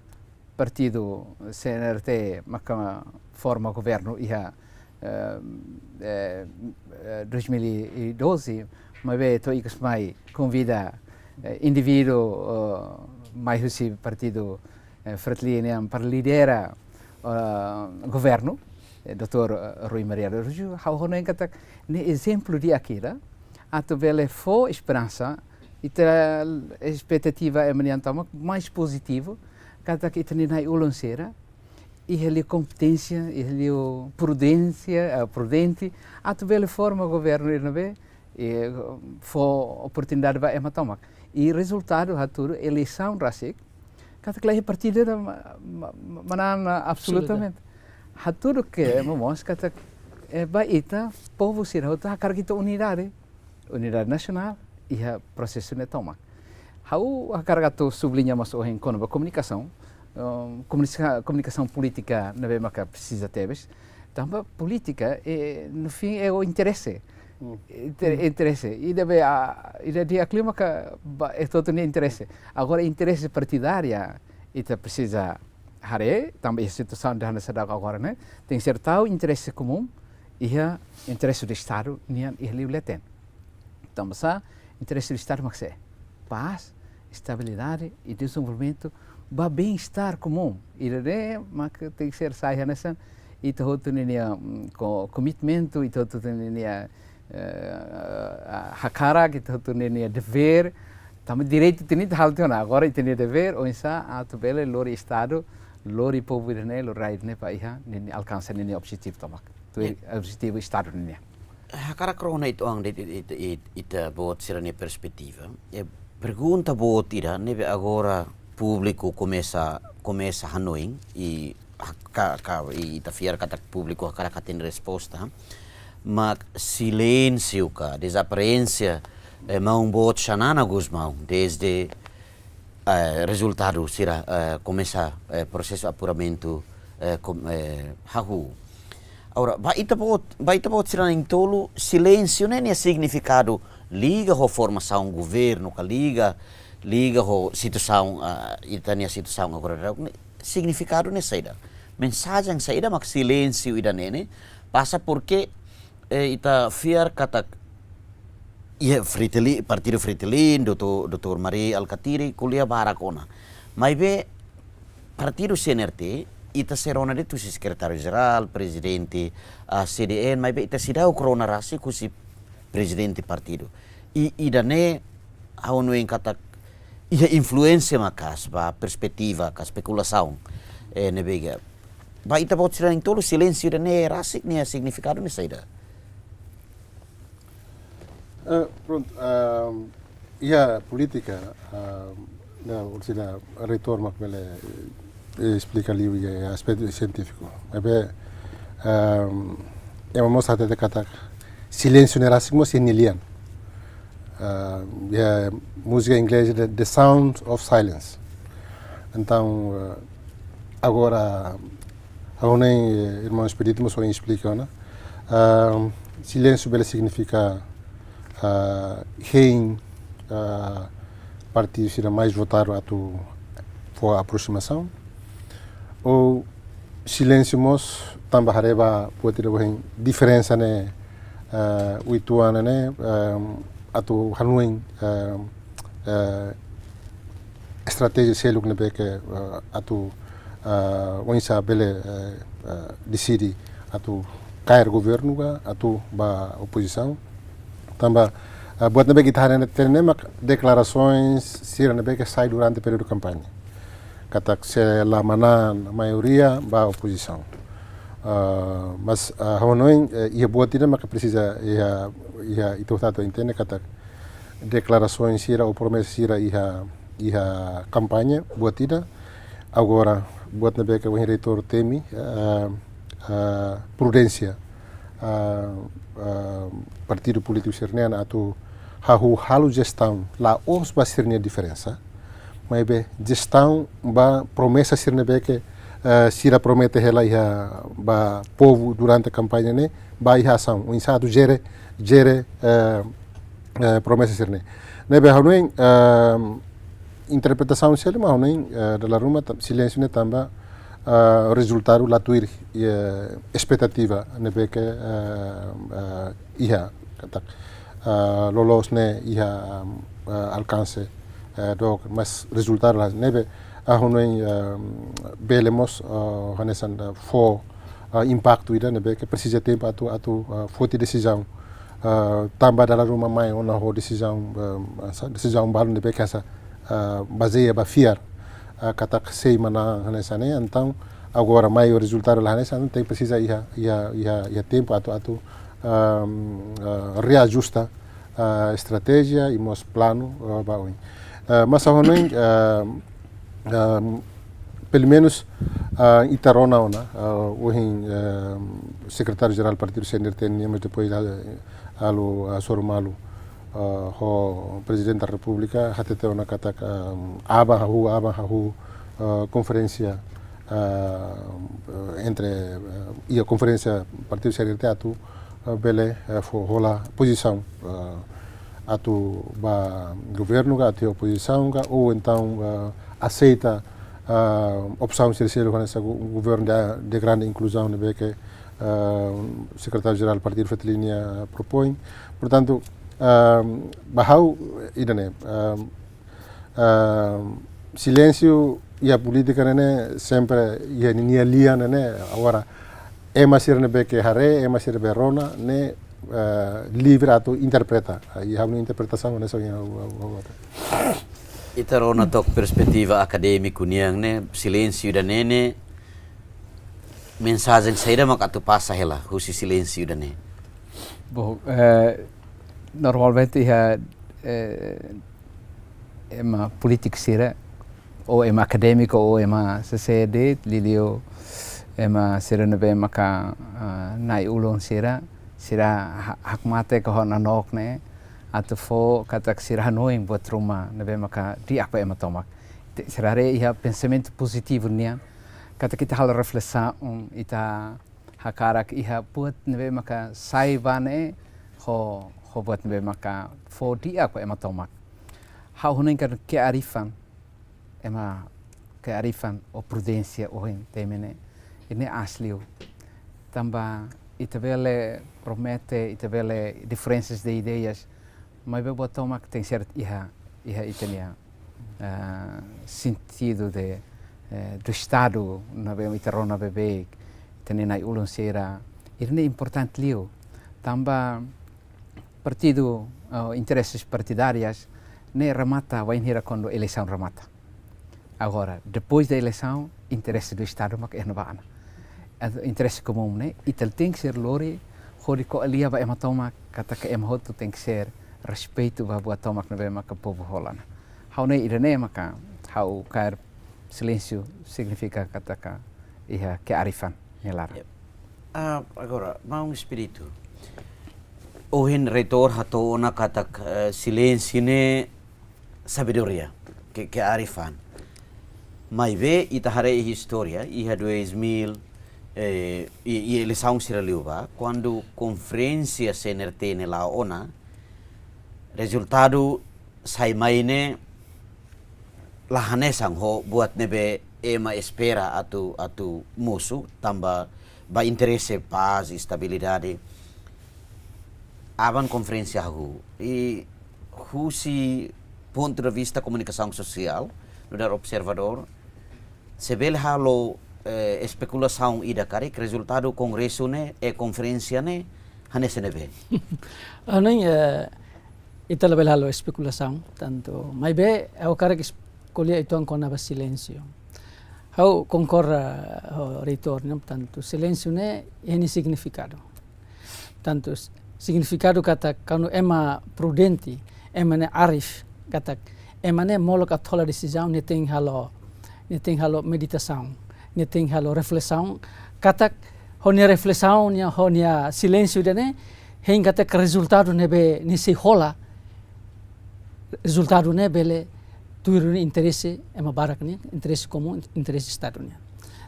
partidu C N R T maka forma governu iha, eh, eh, eh, dois mil e doze, maibé to'o ikus mai konvida, eh, indivíduu, eh, mai husi partidu, eh, Fretilin nian para lidera, eh, governu, eh, doutór, eh, Rui Maria Araújo, ha'u hanoin katak ne'e ezemplu di'ak ida, atu bele fó esperansa, ita espetativa ema nian tomak mais pozitivu, katak ita-nia na'i-ulun sira iha liu kompeténsia, iha liu prudénsia, eh, prudente, atu bele forma governu ida ne'ebé, eh, fó oportunidade ba ema tomak. I rezultadu hatudu eleisaun rasik, katak la iha partidu ida ma-, ma-, ma-, manán absolutamente. Absoluta. Hatudu ke, momoos katak, eh, ba ita, povu sira hotu hakarak ita unidade. Unidade nasionál iha prosesu ne'e tomak. Ha'u hakarak atu subliña mós ohin kona-ba komunikasaun, um, komunika-, komunikasaun polítika ne'ebé maka presiza tebes. Tanba polítika, eh, no fim é o interesse. Hmm. Inter-, hmm. Interesse. Ida be, ah, ida di'ak liu maka ba, é todo nia interesse. Agora, interesse partidária, ita presiza haree, tanba iha situasaun ida hanesan daudaun agora ne'e, tenke ser tau interesse komún, iha interesse do Estadu nian iha liu leten. Tanba sá, interesse do Estadu mak sé? Pás, estabilidade i dezenvolvimentu ba bem-estar komún. Ida-ne'e mak tenke ser sai hanesan ita hotu ninia, mm, ko-, komitmentu, ita hotu ninia, eh, hakarak, ita hotu ninia devér, tanba direitu ita-nia ita halo tiha ona. Agora ita-nia devér, oinsá atu bele lori Estadu, lori povu ida-ne'e, lori rai ida-ne'e ba iha ninia alkansa ninia objetivu tomak. Tuir objetivu Estadu ninia. Hakarak rona uitoan de'it, it-, it-, ita-boot sira-nia perspetiva. E pergunta boot ida ne'ebé agora públiku komesa, komesa hanoin i ha-, ka, ka, i ita fiar katak públiku hakarak hatene resposta. Mak silénsiu ka dezaparénsia, eh, maun boot Xanana Gusmão, dezde eh, rezultadu sira, eh, komesa, eh, prosesu apuramentu, eh, kom-, eh, hahú. Agora, ba ita-boot, ba ita-boot sira na'in-tolu, silénsiu ne'e nia signifikadu liga ho formasaun governu ka liga, liga ho situasaun, ah, ita-nia situasaun agora, ne'e signifikadu ne'e saida? Mensajen saida mak silénsiu ida-ne'e ne'e pasa, porke eh, ita fiar katak iha Fretilin, Partidu Fretilin, doutór, doutór Mari Alkatiri, ko'alia barak ona. Maibé, partidu C N R T, ita sei rona de'it husi sekretáriu jerál, prezidente, ah, C D N, maibé ita seidauk rona rasik husi prezidente partidu. I, ida-ne'e, ha'u hanoin katak, iha influénsia maka'as, ba perspetiva, ka espekulasaun, eh, ne'ebé iha. Ba ita-boot sira na'in-tolu, silénsiu ida-ne'e rasik nia signifikadu ne'e saida? Eh, prontu, ehm, iha polítika, ehm, ne'e, orsida reitór mak bele, eh, esplika liu iha aspetu sientífiku. Maibé, ehm, ema mós hatete katak silénsiu ne'e rasik mós iha nia lian. Ehm, iha múzika inglés, the, the Sound of Silence. Entaun, eh, agora, ha'u hanoin, eh, irmaun Expedito mós ohin esplika ona. Ah, silénsiu bele signifika, ah, hein, ah, partidu sira mais votadu atu fó aproximasaun. Ou silénsiu mós tanba haree ba buat ida ohin diferensa ne'e, ah, uitoan ne'e, ah, atu hanoin, ah, eh, estratéjia seluk ne'ebé ke, eh, atu, eh, oinsá bele, eh, eh, deside atu kaer governu ka atu ba opozisaun. Tanba, eh, buat ne'ebé ke ita haree ne'e, hatene mak deklarasoens sira ne'ebé ke sai durante períodu kampaña. Katak se la manán maioria ba opozisaun. Eh, mas, eh, ha'u hanoin, eh, iha buat ida maka presiza iha, iha ita hotu atu entende katak deklarasoens sira ou promesa sira iha, iha kampaña, buat ida. Agora, buat ne'ebé ke ohin reitór temi, eh, eh, prudénsia, eh, eh, partidu polítiku sira-nian atu hahú halo jestaun, la'ós ba sira-nia diferensa, maibé jestaun ba promesa sira ne'ebé ke, eh, sira promete hela iha ba povu durante kampaña ne'e, ba iha asaun. Oinsá atu jere, jere, eh, eh, promesa sira-ne'e. Ne'ebé ha'u hanoin, eh, interpretasaun seluk mak ha'u hanoin, eh, dala ruma ta-, silénsiu ne'e tanba, eh, rezultadu la tuir, eh, espetativa ne'ebé ke, eh, eh, iha, katak, eh, loloos ne'e iha, eh, alkanse, eh, dook, mas rezultadu la, ne'ebé, ah, ha'u hanoin, eh, bele mós, eh, hanesan, eh, fó, eh, impaktu ida ne'ebé ke presiza tempu atu, atu, eh, foti desizaun. Eh, tanba dala ruma mai ona ho desizaun, eh, hanesan, desizaun balu ne'ebé ke hanesan, eh, bazeia ba fiar, eh, katak sei manán hanesan ne'e, entaun agora mai ho rezultadu la hanesan, tenke presiza iha, iha, iha, iha tempu atu, atu, ehm, eh, reajusta, eh, estratéjia i mós planu, eh, ba oin. Eh, mas ha'u hanoin, ehm, ehm, pelumenus, eh, ita rona ona, eh, ohin, ehm, sekretáriu jerál partidu C N R T nian, mas depois, eh, halo, eh, hasoru malu, eh, ho Prezidente da Repúblika, hatete ona katak, ehm, aban hahú, aban hahú, eh, konferénsia, eh, entre, eh, iha konferénsia partidu C N R T atu, eh, bele, eh, fó hola pozisaun, eh, atu ba governu ka, atu opozisaun ka, ou entaun, eh, aseita, eh, opsaun sira seluk hanesan go-, governu de, de grande inkluzaun ne'ebé ke, eh, sekretáriu jerál partidu Fretilin nian propoin. Portantu, eh, ba ha'u ida-ne'e, eh, ah, silénsiu iha polítika ne'e, ne'e sempre iha ninia lian ne'e, ne'e. Agora, ema sira ne'ebé ke haree, ema sira ne'ebé rona, ne'e, eh, livre atu interpreta. Ah, i ha'u-nia interpretasaun ne'e só yang ha'u, ha'u, ha'u atu. Ita rona took perspetiva akadémiku nian ne'e, silénsiu ida-ne'e ne'e, mensajen saida mak atu pasa hela husi silénsiu ida-ne'e? Bom, eh, normalmente iha, eh, ema polítiku sira, ou ema akadémiku, ou ema C C D, liuliu ema sira ne'ebé maka, ah, na'i-ulun sira, sira ha-, hakmatek ka ho nanook ne'e, atu fó katak sira hanoin buat ruma ne'ebé maka di'ak ba ema tomak. Te-, sira haree iha pensamentu pozitivu nian, katak ita halo reflesaun, ita hakarak iha buat ne'ebé maka sai ba ne'e, ho, ho buat ne'ebé maka fó di'ak ba ema tomak. Ha'u hanoin katak kearifan, ema kearifan ou prudénsia ohin temi ne'e, ne'e aas liu. Tanba ita bele promete, ita bele diferensas de ideias, maibé buat tomak tenke ser iha, iha ita-nia, eh, sentidu de, eh, do Estadu, ne'ebé ita rona beibeik, ita-nia na'i-ulun sira, ida-ne'e importante liu. Tanba partidu, eh, intereses partidárias, ne'e remata bainhira kuandu eleisaun remata. Agora, depois da eleisaun, interese do Estadu mak iha ne'ebá ona. Eh, interese komún ne'e, ita tenke ser lori, hodi ko'alia ba ema tomak, katak ema hotu tenke ser respeitu ba buat tomak ne'ebé maka povu hola ona. Ha'u hanoin ida-ne'e maka, ha'u kaer silénsiu signifika katak iha kearifan nia laran. Yep. Ah, agora, maun Espíritu. Ohin Reitór hato'o ona katak, eh, silénsiu ne'e sabedoria, ke, kearifan. Maibé ita haree iha istória, iha dois mil, eh, i, i eleisaun sira liubá, kuandu konferénsia C N R T ne'e la'o ona, rezultadu sai mai ne'e la hanesan ho buat ne'ebé ema espera atu, atu mosu, tanba ba interese pás, estabilidade. Aban konferénsia hahú. I husi pontu de vista komunikasaun sosiál, nu'udar observadór, se bele halo, eh, espekulasaun ida karik, rezultadu kongresu ne'e, eh, konferénsia ne'e, hanesan ne'ebé? Ha'u hanoin, eh, ita labele halo espekulasaun, tantu. Maibé, ha'u hakarak es-, ko'alia uitoan kona-ba silénsiu. Ha'u konkorda, eh, ho Reitór nian, tantu silénsiu ne'e, iha nia signifikadu. Tantu s-, signifikadu katak kuandu ema prudente, ema ne'e arif, katak ema ne'e molok atu hola desizaun, nia tenke halo, nia tenke halo meditasaun, nia tenke halo reflesaun, katak ho nia reflesaun, nia, ho nia silénsiu ida-ne'e, hein katak rezultadu ne'ebé nia sei hola, rezultadu ne'e bele tuir interese ema barak nian, interese komún, interese Estadu nian.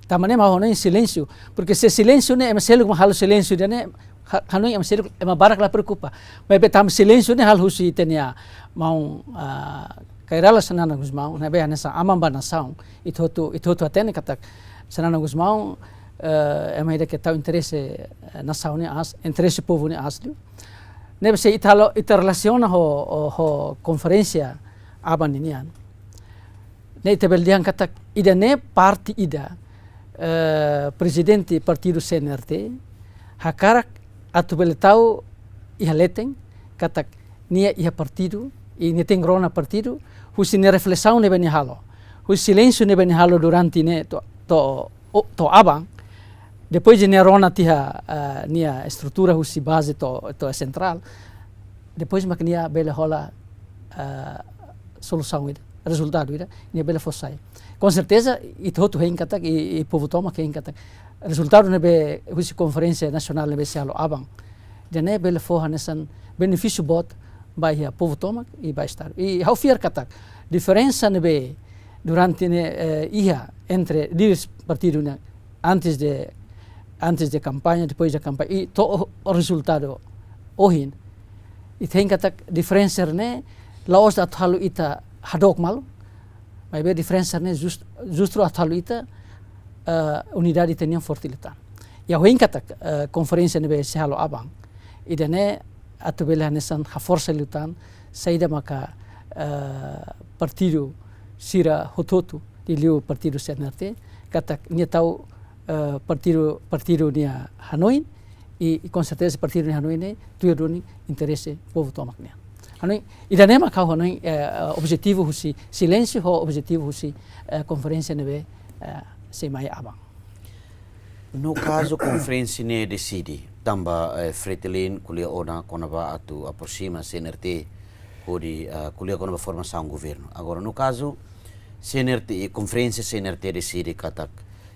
Tanba ne'e mak ha'u hanoin silénsiu, porque se silénsiu ne'e ema seluk mak halo silénsiu ida-ne'e, ha-, ha'u hanoin ema seluk, ema barak la preokupa. Maibé tanba silénsiu ne'e halo husi ita-nia maun, ah, Kay Rala Xanana Gusmão, ne'ebé hanesan aman ba nasaun, ita hotu, ita hotu hatene katak Xanana Gusmão, eh, ema ida ke tau interese, eh, nasaun ne'e aas, interese povu ne'e aas liu. Ne'ebé se ita halo, ita relasiona ho, ho, ho konferénsia aban ninian. Ne'e ita bele dehan katak ida-ne'e parte ida, eh, prezidente partidu C N R T, hakarak atu bele tau iha leten, katak nia iha partidu, i nia tenke rona partidu, husi nia reflesaun ne'ebé nia halo. Husi silénsiu ne'ebé nia halo durante ne'e to'o, to'o, o, to'o aban, depois de nia rona tiha, ah, nia estrutura husi baze to'o, to'o sentrál, depois mak nia bele hola, ah, solusaun ida, rezultadu ida, nia bele fó sai. Com certeza, ita hotu hein katak, i, i povu tomak hein katak, rezultadu ne'ebé husi konferénsia nasionál ne'ebé sei halo aban, ida-ne'e bele fó hanesan benefísiu boot ba iha povu tomak i ba Estadu. I ha'u fiar katak diferensa ne'ebé durante ne'e, eh, iha entre líderes partidu ne'e antes de, antes de kampaña, depois de kampaña, i to'o rezultadu ohin. Ita hein katak diferensa ne'e la'ós atu halo ita hadook malu, maibé diferensa ne'e just-, justru atu halo ita, eh, unidade ita-nian forte liután. I ha'u hein katak, eh, konferénsia ne'ebé sei halo aban, ida-ne'e atu bele hanesan haforsa liután, saida maka, eh, partidu sira hotu-hotu, liuliu partidu C N R T, katak nia tau eh, partidu, partidu nia hanoin, i, i konserteza partidu nia hanoin ne'e tuir duni interese povu tomak nian. Hanoin, ida-ne'e mak ha'u hanoin, eh, objetivu husi silénsiu ho objetivu husi, eh, konferénsia ne'ebé, eh, sei mai aban. No kazu konferénsia ne'e deside, tanba, eh, Fretilin ko'alia ona kona-ba atu aprosima C N R T hodi, eh, ko'alia kona-ba formasaun governu. Agora, no kazu C N R T, konferénsia C N R T deside katak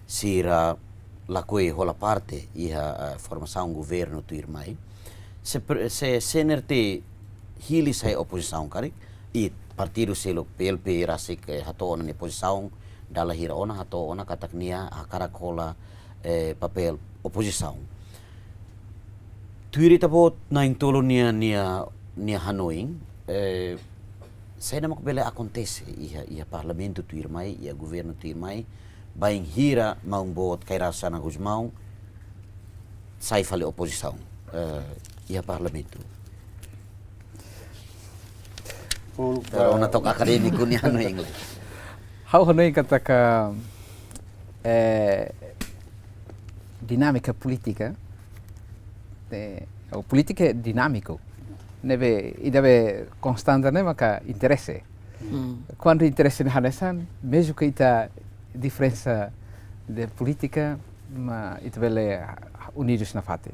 sira lakohi hola parte iha, eh, formasaun governu tuirmai. Se pre-, se C N R T hili sai opozisaun karik, i partidu seluk P L P rasik, eh, hato'o ona nia pozisaun, dala hira ona hato'o ona katak nia hakarak hola, eh, papél opozisaun. Tuir ita-boot na'in-tolu nia, nia, nia hanoin, eh, saida mak bele akontese iha, iha parlamentu tuirmai, iha governu tuirmai, bainhira maun boot Kay Rala Xanana Gusmão sai fali opozisaun, eh, iha parlamentu. Bom, Agora, ona, ah, to'o akadémiku nia hanoin. Ha'u hanoin katak, eh, dinámika polítika, eh, o polítika é dinámiku. Ne'ebé, ida be konstante ne'e maka interese. Hmm. Kuandu interese ne'e hanesan, mezmu ke ita diferensa de polítika, maibé ita bele unidus nafatin.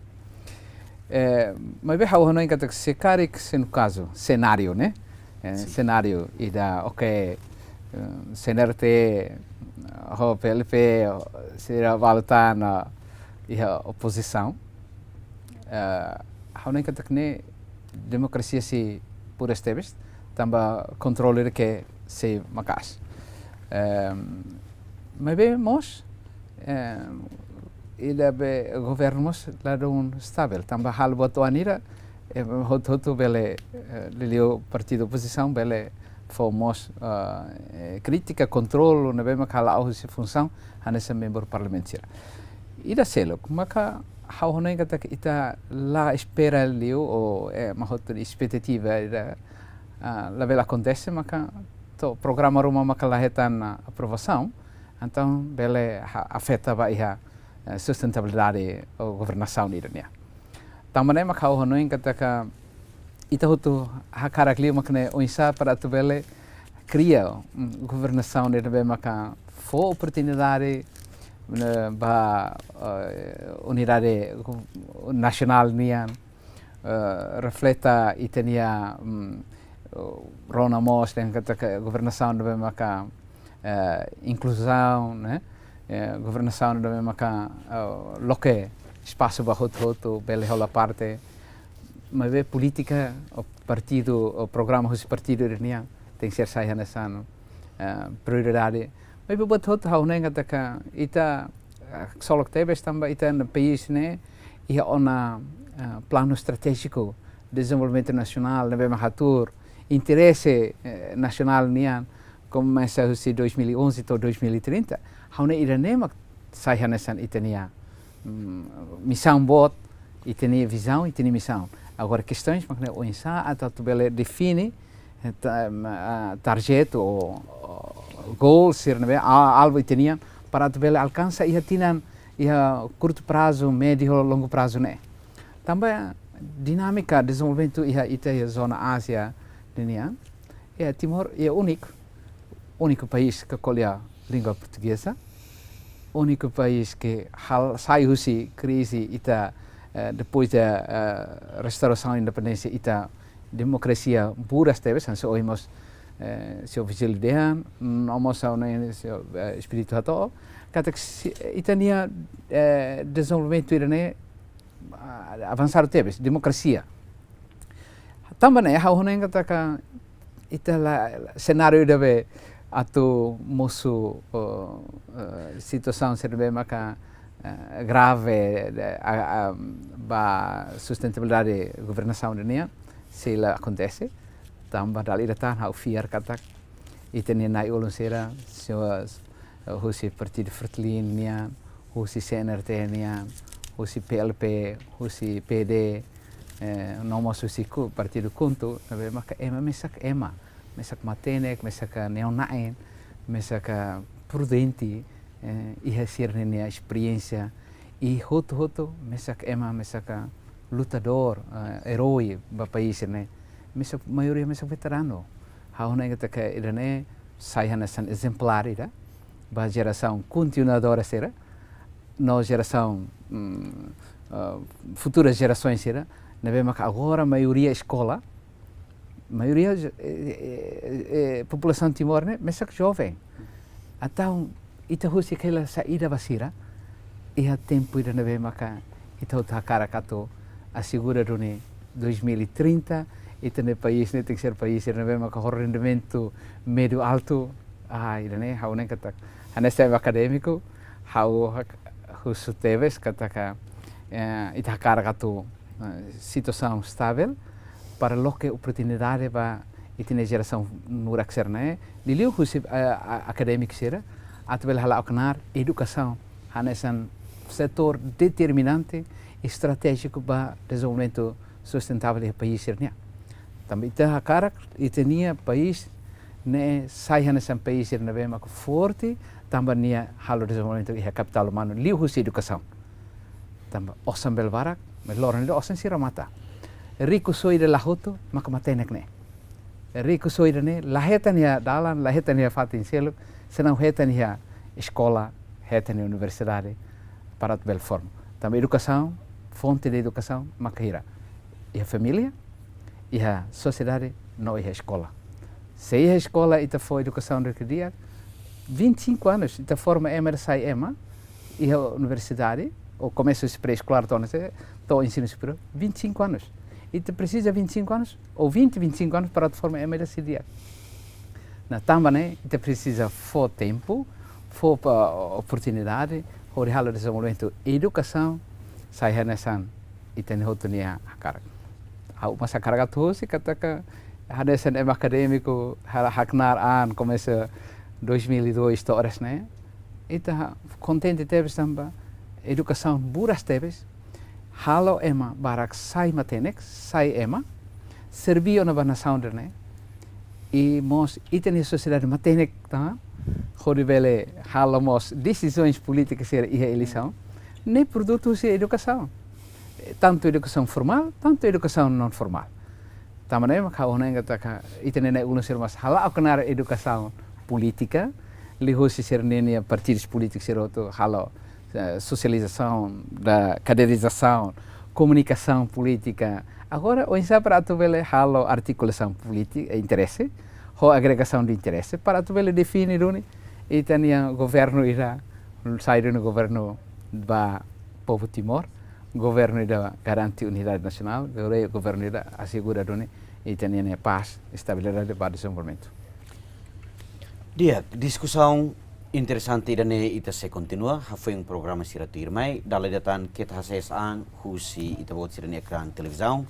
Eh, maibé ha'u hanoin katak se karik, se no kazu, senáriu, ne'e? Eh, Sin. Senáriu ida, oke, eh, C N R T, ho P L P, sira balu tan iha opozisaun. Eh, ha'u hanoin katak ne'e demokrasia sei buras tebes, tanba kontrole ke sei maka'as. Em, maibé mós, em, ida be governu mós ladún stavel, tanba halo buat oan ida, em, hotu-hotu bele, eh, liuliu partidu opozisaun bele fó mós, eh, krítika, kontrolu, ne'ebé maka hala'o husi funsaun hanesan membru parlamentu sira. Ida seluk, maka ha'u hanoin katak ita la espera liu ou, eh, mak hotu espetativa ida, ah, labele akontese, maka to'o programa ruma maka la hetan, ah, aprovasaun, entaun bele ha-, afeta ba iha, eh, sustentabilidade ou governasaun ida nian. Tanba ne'e mak ha'u hanoin katak ita hotu hakarak liu mak ne'e oinsá para atu bele kria, mm, governasaun ne'ebé maka fó oportunidade, ne'e, ba, eh, unidade nasionál nian, eh, refleta ita-nia, mm, rona mós dehan katak governasaun ne'ebé maka, eh, inkluzaun, ne'e? Eh, governasaun ne'ebé maka, eh, loke espasu ba hotu-hotu bele hola parte. Maibé polítika ou partidu ou programa husi partidu ida nian tenke ser sai hanesan, eh, prioridade. Maibé buat hotu ha'u hanoin katak ita, eh, ksolok tebes tanba ita-nia país ne'e iha ona, eh, planu estratéjiku dezenvolvimentu nasionál ne'ebé mak hatuur interese, eh, nasionál nian komesa husi dois mil e onze to'o dois mil e trinta. Ha'u hanoin ida-ne'e mak sai hanesan ita-nia, mm, misaun boot, ita-nia vizaun, ita-nia misaun. Agora, kestaun mak ne'e oinsá atu, atu bele define, eh, ta-, em, ah, target ou, ou goal sira ne'ebé, a-, alvu ita-nian, para atu bele alkansa iha tinan, iha kurtu prazu, médiu, longu prazu ne'e. Tanba dinámika dezenvolvimentu iha ita iha zona Ázia ninian, iha Timor, iha úniku, úniku país ke ko'alia língua portugeza, úniku país ke hal-, sai husi krize ita, eh, depois de, eh, restaurasaun independénsia ita demokrasia buras tebes, hanesan ohin mós, eh, señór Virgílio dehan, no mós ha'u hanoin señór, eh, Expedito hato'o, katak si-, ita-nia, eh, dezenvolvimentu ida-ne'e, ah, avansadu tebes, demokrasia. Tanba ne'e, ha'u hanoin katak ita la, senáriu ida be atu mosu, oh, eh, situasaun sira be maka, eh, grave, eh, a, a, ba sustentabilidade governasaun ida nian, sei la akontese. Tanba dala ida tan ha'u fiar katak ita-nia na'i-ulun sira, señór, eh, husi partidu Fretilin nian, husi C N R T nian, husi P L P, husi P D, eh, no mós husi ku-, partidu KHUNTO, ne'ebé maka ema mesak ema, mesak matenek, mesak neon-na'in, mesak prudente, eh, iha sira-nia esperiénsia, i hotu-hotu mesak ema, mesak lutadór, eh, erói ba país ne'e, mesak maioria mesak veteranu. Ha'u hanoin katak ida-ne'e sai hanesan ezemplár ida ba jerasaun kontinuadora sira, no jerasaun, mm, eh, futura jerasaun sira, ne'ebé maka agora maioria eskola, maioria, eh, eh, eh, populasaun Timor ne'e mesak joven. Entaun ita husik hela saida ba sira iha tempu ida ne'ebé maka ita hotu hakarak atu asegura duni dois mil e trinta, ita-nia país ne'e tenke ser país ida ne'ebé maka ho rendimentu médiu altu. Ah, ida-ne'e ha'u hanoin katak, hanesan akadémiku, ha'u hak-, husu tebes katak, eh, ita hakarak atu, eh, situasaun estável, para loke oportunidade ba ita-nia jerasaun nurak sira-ne'e, liuliu husi, eh, a-, akadémiku sira, atu bele hala'o knaar edukasaun hanesan setór determinante estratéjiku ba dezenvolvimentu sustentável iha país sira-nian. Tanba ita hakarak ita-nia país ne'e sai hanesan país ida ne'ebé maka forte, tanba nia halo dezenvolvimentu iha kapitál umanu liuhusi edukasaun. Tanba osan bele barak, maibé loron ida osan sira mata. Riku só ida la hotu, maka matenek ne'e. Riku só ida-ne'e la hetan iha dalan, la hetan iha fatin seluk, se não hetan iha eskola, hetan iha universidade, para atu bele forma. Tanba edukasaun, fonte de edukasaun, maka hira. Iha família, iha sosiedade, no iha eskola. Se iha eskola ita fó edukasaun di'ak, vinte e cinco anos, ita forma ema ida sai ema, iha universidade, ou komesa husi pré-eskolár to'o ne'e, to'o ensinu superiór, vinte e cinco anos. Ita presiza vinte e cinco anos, ou vinte, vinte e cinco anos para atu forma ema ida sai di'ak. Nah, tanba ne'e, ita presiza fó tempu, fó pa oportunidade, hodi halo dezenvolvimentu edukasaun, sai hanesan ita-nia hotu nia hakarak. Ha'u mós hakarak atu husu katak hanesan ema akadémiku, hal-, haknaar an komesa dois mil e dois to'o oras ne'e. Ita kontente tebes tanba edukasaun buras tebes, halo ema barak sai matenek, sai ema, serví ona ba nasaun ida-ne'e. I mós ita-nia sosiedade matenek tan, hodi bele halo mós desizaun polítika sira iha eleisaun, ne'e produtu husi edukasaun. Tantu edukasaun formál, tantu edukasaun non formál. Tanba ne'e maka ha'u hanoin katak ita-nia na'i-ulun sira mós hala'o knaar edukasaun polítika, liuhusi sira-nia partidus polítikus sira hotu halo, eh, sosializasaun, da kaderizasaun, komunikasaun polítika. Agora, oinsá para atu bele halo artikulasaun polítika, eh, interese, ho agregasaun de interese, para atu bele define duni ita-nia governu ida, sai duni governu ba povu Timor, governu ida garante unidade nasionál, governu ida asegura duni ita-nia pás, estabilidade ba dezenvolvimentu. Di'ak, diskusaun interesante ida-ne'e ita sei kontinua, hafoin programa sira tuirmai, dala ida tan keta hasees an husi ita-boot sira-nia ekrán televizaun.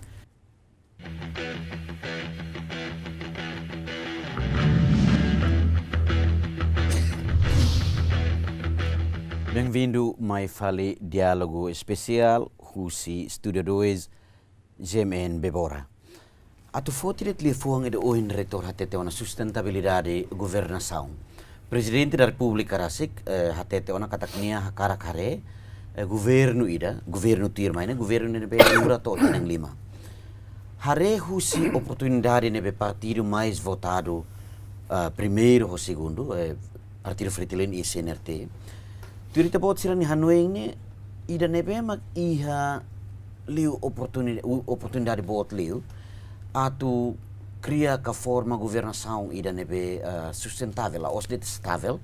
Benvindu mai fali diálogu espesiál husi Estúdiu dois, G M N Bebora. Atu foti de'it liafuan ida ohin Reitór hatete ona sustentabilidade governasaun. Prezidente da Repúblika rasik, eh, hatete ona katak nia hakarak haree, eh, governu ida, governu tuirmai ne'e, governu ne'ebé dura to'o tinan lima. Haree husi oportunidade ne'ebé partidu mais votadu, ah, primeiru ho segundu, eh, Partidu Fretilin i C N R T. Tuir ita-boot sira-nia hanoin ne'e, ida ne'ebé mak iha liu oportuni-, u-, oportunidade boot liu atu kria ka forma governasaun ida ne'ebé, eh, sustentavel, la'ós de'it estavel,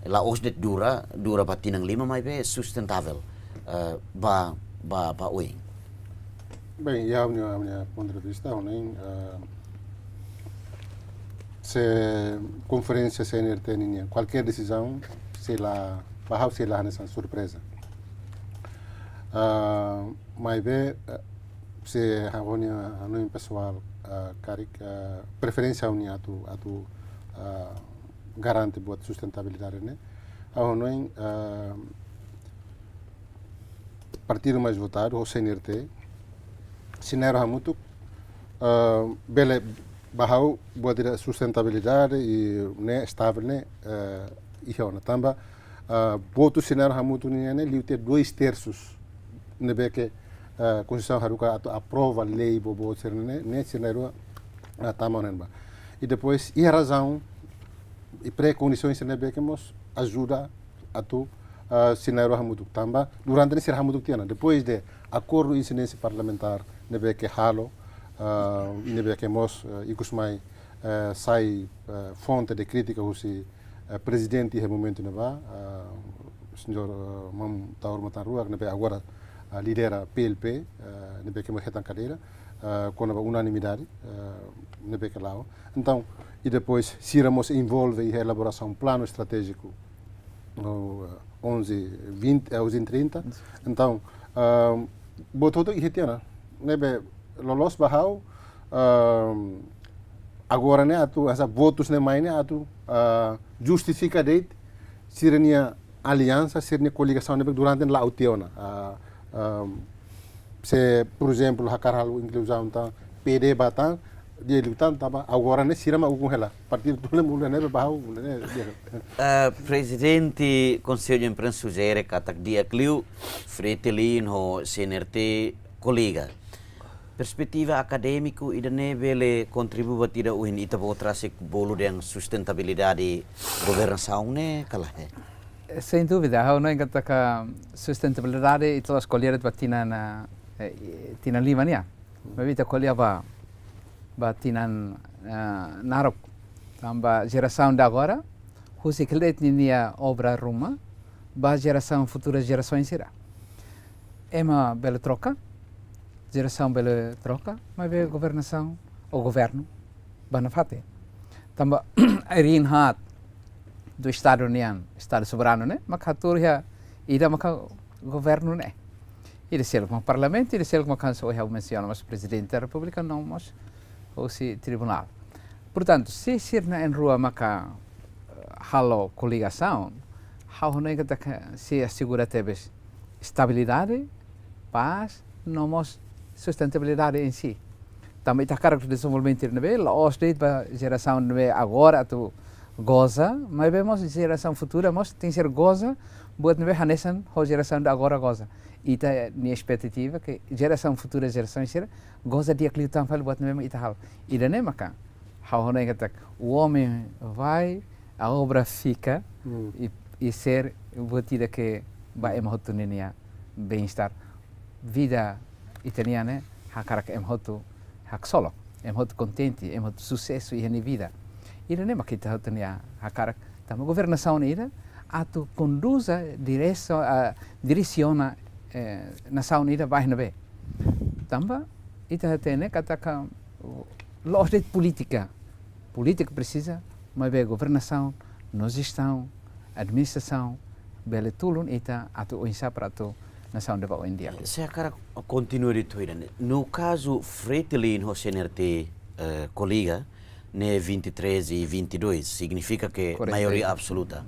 la'ós de'it dura, dura ba tinan lima maibé sustentavel, eh, ba, ba, ba oin. Bem, iha ha'u-nia, ha'u-nia ponto de vista, ha'u hanoin, eh, se konferénsia C N R T nian, kualkér desizaun sei la, ba ha'u sei la hanesan surpreza. Ah, maibé, eh, se ha'u-nia hanoin pesoál, ah, karik, ah, preferénsia ha'u-nian atu, atu, ah, garante buat sustentabilidade ne'e. Ha'u hanoin, ah, partidu mais votadu, ho C N R T, sinerjiza hamutuk, ah, bele ba ha'u buat ida sustentabilidade i ne'e estavel ne'e, eh, iha ona tanba, ah, votu sira na'in-rua hamutuk nian ne'e liu tiha dois terços ne'ebé ke, ah, Konstituisaun haruka atu aprova lei boboot sira-ne'e, ne'e sira na'in-rua, ah, tama ona ne'ebá. I depois, iha razaun, i pré-kondisoens ne'ebé ke mós ajuda atu, ah, sira na'in-rua hamutuk tanba durante ne'e sira hamutuk tiha ona. Depois de akordu insidénsia parlamentár ne'ebé ke halo, ah, i ne'ebé ke mós, ah, ikus mai, ah, sai, ah, fonte de krítika husi, ah, prezidente iha momentu ne'ebá, ah, señór, ah, Maun Taur Matan Ruak ne'ebé agora, ah, lidera P L P, ah, ne'ebé ke mós hetan kadeira, ah, kona-ba unanimidade, ah, ne'ebé ke la'o. Entaun, i depois sira mós envolve iha elaborasaun planu estratéjiku, no, onze, vinte, eh, onze trinta. Entaun, ah, buat hotu iha tiha ona. Ne'ebé loloos ba ha'u, ah, agora ne'e atu, hanesan votus ne'e mai ne'e atu, ah, justifika de'it sira-nia aliansa, sira-nia koligasaun ne'ebé durante la'o tiha ona. Ah, ah, se, por ezemplu, hakarak halo inkluzaun tan, P D ba tan, di'ak liután tanba agora ne'e sira mak ukun hela. Partidu tule mula ne'ebé ba ha'u, mula ne'e, di'ak. Eh, Prezidente Konsellu Imprensa sujere katak di'ak liu Fretilin ho C N R T koliga. Perspetiva akadémiku ida-ne'e bele kontribui ba ita ohin ita-boot rasik bolu dehan sustentabilidade governasaun ne'e ka lae? Eh, sem dúvida, ha'u hanoin katak sustentabilidade ita la'ós ko'alia de'it ba tinan, eh, tinan lima nian. Maibé ita ko'alia ba, ba tinan, eh, naruk. Tanba jerasaun de agora, husik de'it ninia obra ruma, ba jerasaun futura jerasaun sira. Ema bele troka, jerasaun bele troka, maibé governasaun, ou governu, ba nafatin. Tanba, ai riin haat, do Estadu nian, Estadu soberanu ne'e, mak hatuur iha, ida maka governu ne'e. Ida seluk mak Parlamentu, ida seluk mak hanesan ohin ha'u mensiona mós Prezidente da Repúblika, no mós husi Tribunál. Portantu, se sira na'in-rua maka, eh, halo koligasaun, ha'u hanoin katak sei asegura tebes estabilidade, pás, no mós sustentabilidade em si. Tanba ita hakarak dezenvolvimentu ne'ebé, la'ós de'it ba jerasaun ne'ebé agora atu goza, maibé mós jerasaun futura mós tenke ser goza buat ne'ebé hanesan ho jerasaun de agora goza. Ita-nia espetativa ke jerasaun futura, jerasaun sira goza di'ak liután fali buat ne'ebé mak ita halo. Ida-ne'e maka ha'u hanoin katak, o homem vai, a obra fica, Hmm. i, i ser buat ida ke ba ema hotu ninia bem-estar. Vida ita-nian ne'e hakarak ema hotu haksolok, ema hotu kontente, ema hotu susesu iha nia vida. Ida-ne'e mak ita hotu nia hakarak, tanba governasaun ida atu konduza, diresa-, ah, diresiona, eh, nasaun ida ba iha ne'ebé. Tanba ita hatene katak, la'ós de'it polítika. Polítika presiza, maibé governasaun, no jestaun, administrasaun, bele tulun ita atu oinsá para atu nasaun ne'e ba oin di'ak. Sei hakarak kontinua de'it ida-ne'e. No kazu Fretilin ho C N R T, eh, koliga, ne'e vinte e três e vinte e dois, signifika ke Quarenta e dois. Maioria absoluta.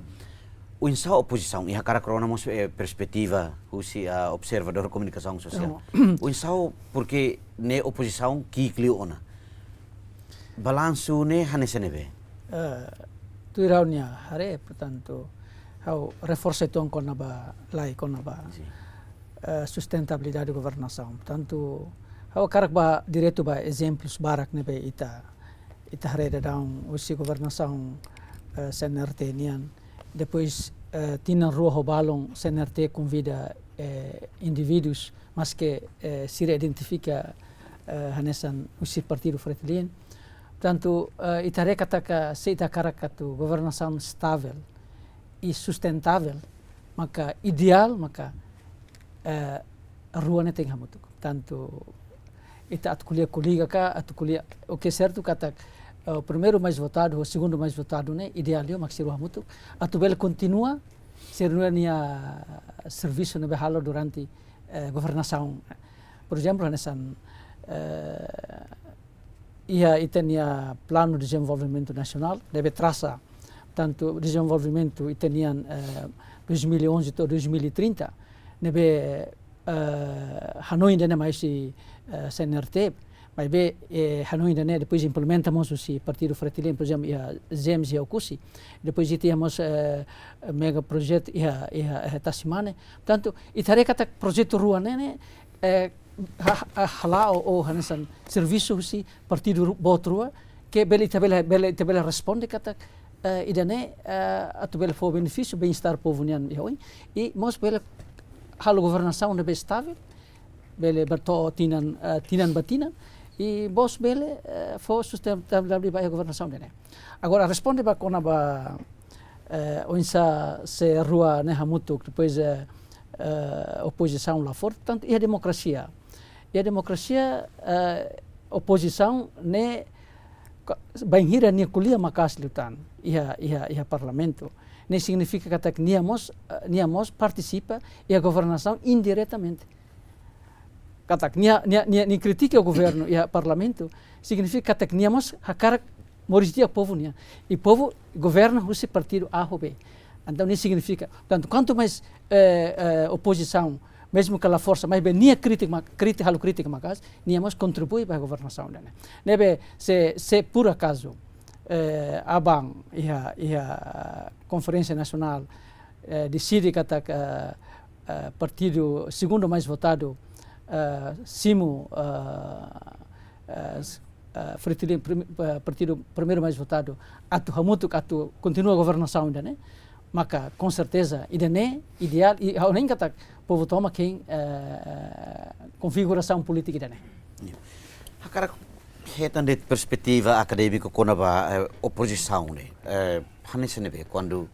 Oinsá opozisaun, i hakarak rona mós, eh, perspetiva husi, ah, observadór komunikasaun sosiál. Não. Oinsá, porque ne'e opozisaun ki'ik liu ona. Balansu ne'e hanesan ne'ebé? Eh, tuir ha'u-nia haree, portantu, ha'u reforsa uitoan kona-ba, lai kona-ba, Sin. eh, sustentabilidade governasaun. Portantu, ha'u hakarak bá diretu ba ezemplus barak ne'ebé ita, ita haree daudaun husi governasaun, eh, C N R T nian. Depois, eh, tinan rua ho balun C N R T konvida, eh, indivíduus maske, eh, sira identifika, eh, hanesan husi partidu Fretilin. Portantu, eh, ita haree katak se ita hakarak atu governasaun estavel i sustentável, maka ideál, maka, eh, rua ne'e tenke hamutuk. Portantu, ita atu ko'alia koliga ka, atu ko'alia, oke, sertu katak, eh, primeiru mais votadu, ou segundu mais votadu ne'e, ideál liu mak sira rua hamutuk. Atu bele kontinua, sira rua nia servisu ne'ebé halo durante, eh, governasaun. Por ezemplu, hanesan, eh, iha ita-nia Planu Dezenvolvimentu Nasionál, ne'ebé trasa, portantu, dezenvolvimentu ita-nian, eh, dois mil e onze to'o dois mil e trinta, ne'ebé, eh, hanoin ida-ne'e mai husi, eh, C N R T, Maibé, eh, hanoin ida-ne'e depois implementa mós husi partidu Fretilin, por ezemplu, iha Zemes iha Oekusi. Depois ita iha mós, eh, mega project iha, iha, iha Taximane. Portantu, ita haree katak projetu rua ne'e, ne'e, eh, ha-, ha-, hala'o ou hanesan servisu husi partidu ru-, boot rua, ke bele ita bele, bele ita bele responde katak, eh, ida-ne'e, eh, atu bele fó benefísiu, bem-estar povu nian iha oin. I mós bele halo governasaun ne'ebé estavel, bele bá to'o tinan, eh, tinan ba tinan, i mós bele, eh, fó sustentabilidade ba iha governasaun ida-ne'e. Agora, responde ba kona-ba, eh, oinsá se rua ne'e hamutuk, depois, eh, eh, opozisaun la forte, tantu iha demokrasia. Iha demokrasia, eh, opozisaun ne'e ka-, bainhira nia ko'alia maka'as liután iha, iha, iha parlamentu, ne'e signifika katak nia mós, eh, nia mós partisipa iha governasaun indiretamente. Katak nia, nia, nia, nia kritika governu iha parlamentu, signifika katak nia mós hakarak moris di'ak povu nian. I povu governa husi partidu A ho B. Entaun, ne'e signifika, tantu kuantu mais, eh, eh, opozisaun, mezmu ke la forsa, maibé nia kritika ma-, kritika, halo kritika maka'as, nia mós kontribui ba governasaun ida-ne'e. Ne'ebé, se, se por acaso, eh, aban iha, iha Konferénsia Nasionál, eh, deside katak, eh, eh, partidu segundu mais votadu, eh, simu, eh, eh, s-, eh, Fretilin prim-, eh, partidu primeiru mais votadu atu hamutuk atu kontinua governasaun ida-ne'e, maka, com certeza, ida-ne'e ideál, i ha'u hanoin katak povu tomak hein, eh, konfigurasaun polítika ida-ne'e. Hakarak hetan de'it perspetiva akadémiku kona-ba, eh, opozisaun ne'e. Eh, hanesan ne'ebé, kuandu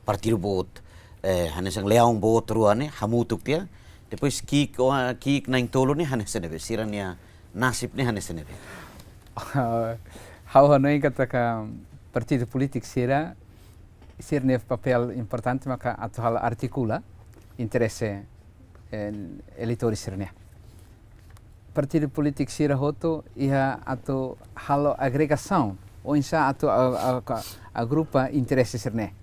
partidu boot, eh, hanesan leaun boot rua ne'e hamutuk tiha, depois ki'ik, o, ki'ik na'in-tolu ne'e hanesan ne'ebé, sira-nia nasib ne'e hanesan ne'ebé. Ha'u hanoin katak partidu polítiku sira, sira-nia papél importante maka atu halo artikula interese, eh, eleitores sira-nian. Partidu polítiku sira hotu iha atu halo agregasaun, oinsá atu a-, a-, a-, agrupa interese sira-ne'e.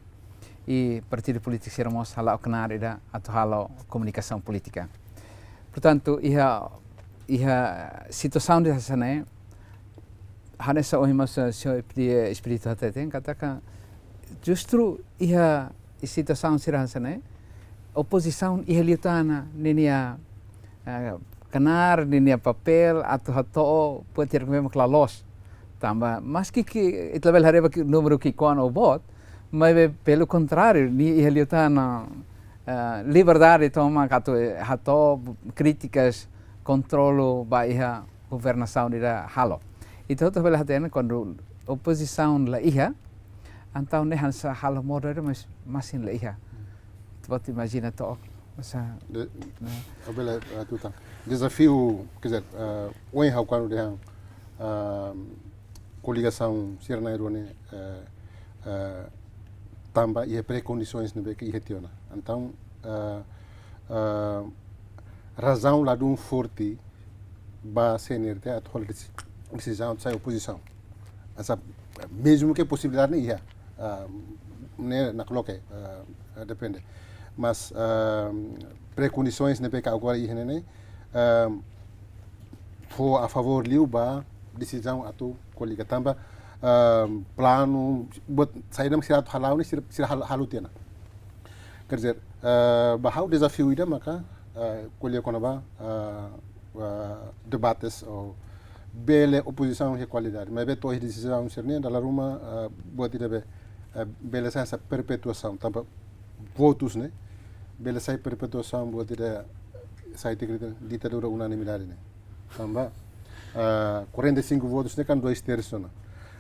I partidu polítiku sira mós hala'o knaar ida atu halo komunikasaun polítika. Portantu, iha, iha situasaun hanesan ne'e, hanesan ohin mós, eh, señór Espí-, Espírito hateten, katak justru iha situasaun sira hanesan ne'e, opozisaun iha liután ninia, eh, knaar, ninia papél atu hato'o buat ida ne'ebé mak la loos. Tanba, maski ke ita labele haree ba ki'ik, númeru ki'ikoan ou boot, maibé pelu kontráriu, nia iha liután, eh, liberdade tomak atu, eh, hato'o krítikas, kontrolu ba iha governasaun ida halo. Ita hotu bele hatene kuandu opozisaun la iha, entaun ne'e hanesan halo modo ida, mas masin la iha. Ita-boot imajina to'ok, masa. De-, ne'e. Ha'u bele, eh, tutan. Dezafiu, quer dizer, eh, ohin ha'u kuandu dehan, eh, koligasaun sira na'in-rua ne'e, eh, eh, tanba iha prekondisoens ne'ebé ke iha tiha ona. Entaun, eh, eh, razaun ladún forte ba C N R T atu hola desi-, desizaun atu sai opozisaun. Hanesan, mezmu ke posibilidade ne'e iha, ah, ne'e nakloke, ah, depende. Mas, ah, prekondisoens ne'ebé ke agora iha ne'e, ah, fó a favór liu ba desizaun atu koliga tanba, ah, planu, buat saida mak sira atu hala'o ne'e sira, sira hal-, halo tiha ona. Quer dizer, eh, ba ha'u dezafiu ida maka, eh, ko'alia kona-ba, eh, eh, debates ou bele opozisaun iha kualidade. Maibé to'o iha desizaun sira-ne'e, dala ruma, eh, buat ida be, eh, bele sai hanesan perpetuasaun, tanba votus ne'e, bele sai perpetuasaun buat ida sai te grita ditadura unanimidade ne'e. Tanba, ah, quarenta e cinco votus ne'e kan dois terços ona.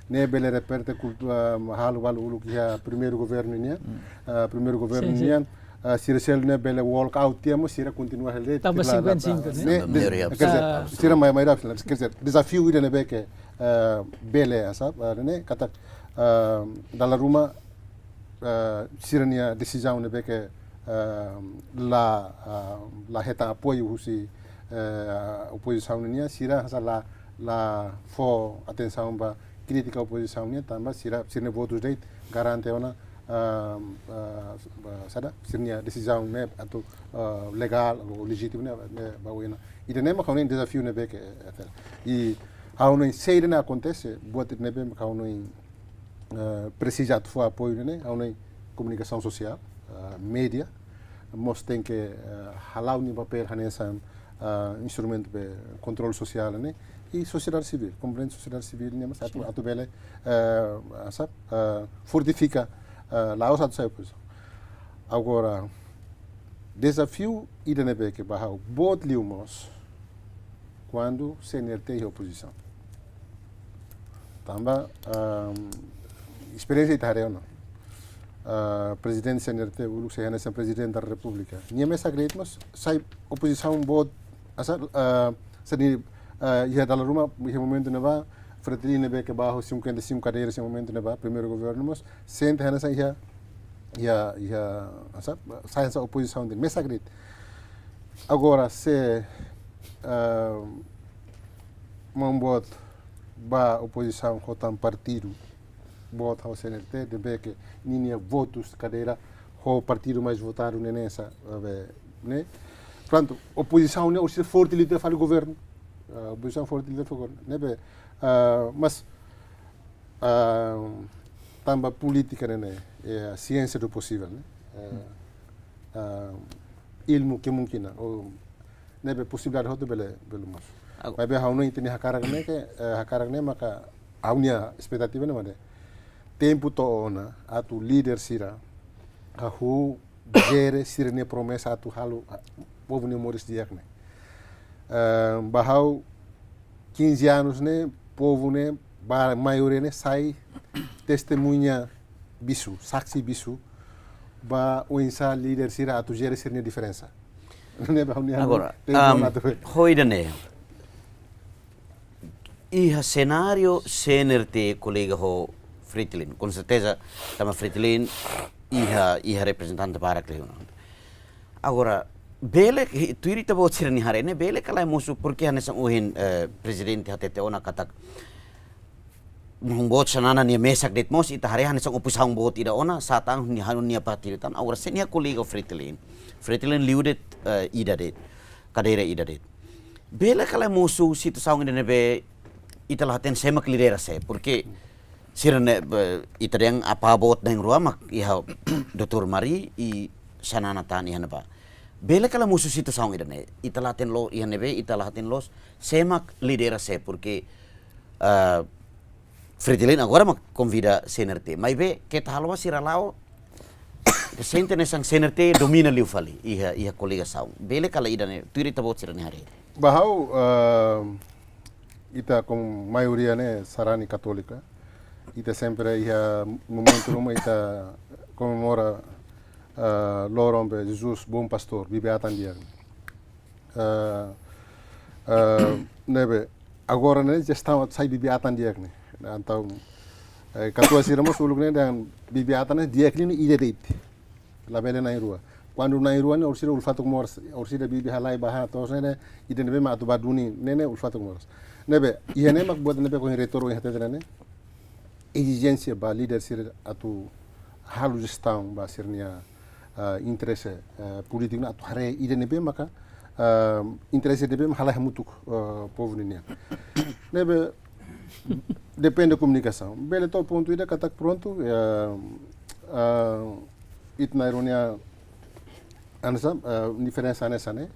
Ne'e bele repete kultu-, ah, halo balu uluk iha primeiru governu nian, ah, primeiru governu nian, ah, sira seluk ne'e bele walk out tiha mós sira kontinua hela de'it. Tanba la, la, cinquenta e cinco, ne'e? Ne'e, maioria absoluta. Quer dizer, sira mai, mai, quer dizer, dezafiu ida ne'ebé ke, ah, bele, ah, sá, ah, ne'e, katak, ah, dala ruma, eh, sira-nia desizaun ne'ebé ke, eh, la, eh, la hetan apoiu husi, eh, opozisaun nian, sira hanesan la, la fó atensaun ba krítika opozisaun nian, tanba sira, sira-nia votus de'it garante ona, eh, eh, ba, saida, sira-nia desizaun ne'e atu, eh, legál ou lejítimu ne'e, ne'e ba oin ona. Ida-ne'e mak ha'u hanoin dezafiu ne'ebé ke, eh, i, Ha'u hanoin se ida-ne'e akontese, buat ida ne'ebé ha'u hanoin, eh, presiza atu fó apoiu ne'e, ha'u hanoin komunikasaun sosiál, eh, média, mós tenke, eh, hala'o nia papél hanesan, eh, instrumentu ba kontrolu sosiál ne'e, i sosiedade sivíl, komponente sosiedade sivíl ne'e mós atu, Sin. atu bele, eh, asa, eh, fortifika, eh, la'ós atu sai opozisaun. Agora, dezafiu ida ne'ebé ke ba ha'u boot liu mós, kuandu C N R T iha opozisaun. Tanba, ahm, esperiénsia ita haree ona. Ah, prezidente C N R T uluk sei hanesan Prezidente da Repúblika. Nia mesak de'it mós sai opozisaun boot, asa, ah, sani, ah, iha dala ruma, iha momentu ne'ebá, Fretilin ne'ebé ke ba ho cinquenta e cinco cadeiras iha momentu ne'ebá, primeiru governu mós, sente hanesan iha, iha, iha, asa, sai hanesan opozisaun de'it, mesak de'it. Agora, se, ah, maun boot ba opozisaun ho tan partidu boot ho C N R T, ne'ebé ke ninia votus kadeira ho partidu mais votadu ne'e hanesan, eh, ne'e. Prontu, opozisaun ne'e orsida forte liu ita fali governu. Ah, opozisaun forte liu ita fali governu. Ne'ebé, ah, mas, ah, tanba polítika ne'e, ne'e, é a ciência do possível, ne'e? Eh, ah, ilmu kemungkinan, ou ne'ebé posibilidade hotu bele, bele mós. Ago- Maibé ha'u hanoin ita-nia hakarak ne'e ke, eh, hakarak ne'e maka ha'u-nia espetativa ne'e mak ne'e. Tempu to'o ona atu líder sira hahú jere sira-nia promesa atu halo, ah, povu nia moris di'ak ne'e. Eh, ba ha'u quinze anos ne'e, povu ne'e, ba maioria ne'e sai testemuña bisu, saksi bisu, ba oinsá líder sira atu jere sira-nia diferensa. Ne'ebé ha'u-nia Agora, tempu am, ona atu be. Ho ida-ne'e, iha senáriu C N R T kolega ho Fretilin, com certeza, tanba Fretilin iha, iha reprezentante barak liu ona. Agora, bele, hi-, tuir ita-boot sira-nia haree ne'e, bele ka lae mosu, porke hanesan ohin, eh, prezidente hatete ona katak maun boot Xanana nia mesak de'it mós, ita haree hanesan opozisaun boot ida ona, sá tan nia halo nia partidu tan. Agora, se nia kolega Fretilin, Fretilin liu de'it, eh, ida de'it, kadeira ida de'it. Bele ka lae mosu situasaun ida ne'ebé ita la hatene sé mak lidera sé, porke sira ne'e, be, ita dehan apá boot na'in-rua mak iha doutór Mari i Xanana tan iha ne'ebá. Bele ka lae mosu situasaun ida-ne'e, ita la hatene loos iha ne'ebé, ita la hatene loos sé mak lidera sé, porke, ah, Fretilin agora mak konvida C N R T. Maibé, keta haluha sira la'o, sente hanesan C N R T domina liu fali iha, iha koligasaun. Bele ka lae ida-ne'e, tuir ita-boot sira-nia haree. Ba ha'u, ah, ita komu maioria ne'e sarani katólika. Ita sempre iha momentu ruma ita komemora, ah, loron be Jesus Bom Pastor, bibi atan di'ak. Ah, ah, ne'ebé, agora ne'e jestaun atu sai bibi atan di'ak ne'e. Entaun, eh, katuas sira mós uluk ne'e dehan bibi atan ne'e di'ak liu ne'e ida de'it. Labele na'in-rua. Kuandu na'in-rua ne'e orsida ulfatuk moras, orsida bibi halai ba han to'os ne'e, ne'e, ida ne'ebé mak atu ba duni ne'e, ne'e ulfatuk moras. Ne'ebé, iha ne'e mak buat ne'ebé ohin reitór ohin hatete ne'e, ezijénsia ba líder sira atu halo jestaun ba sira-nia, ah, interese, eh, polítiku ne'e atu haree ida ne'ebé maka, ah, interese ne'ebé mak halai hamutuk, eh, povu ninian. Ne'ebé depende komunikasaun. Bele to'o pontu ida katak prontu, eh, eh, ita na'in-rua nia hanesan, eh, diferensa hanesan ne'e.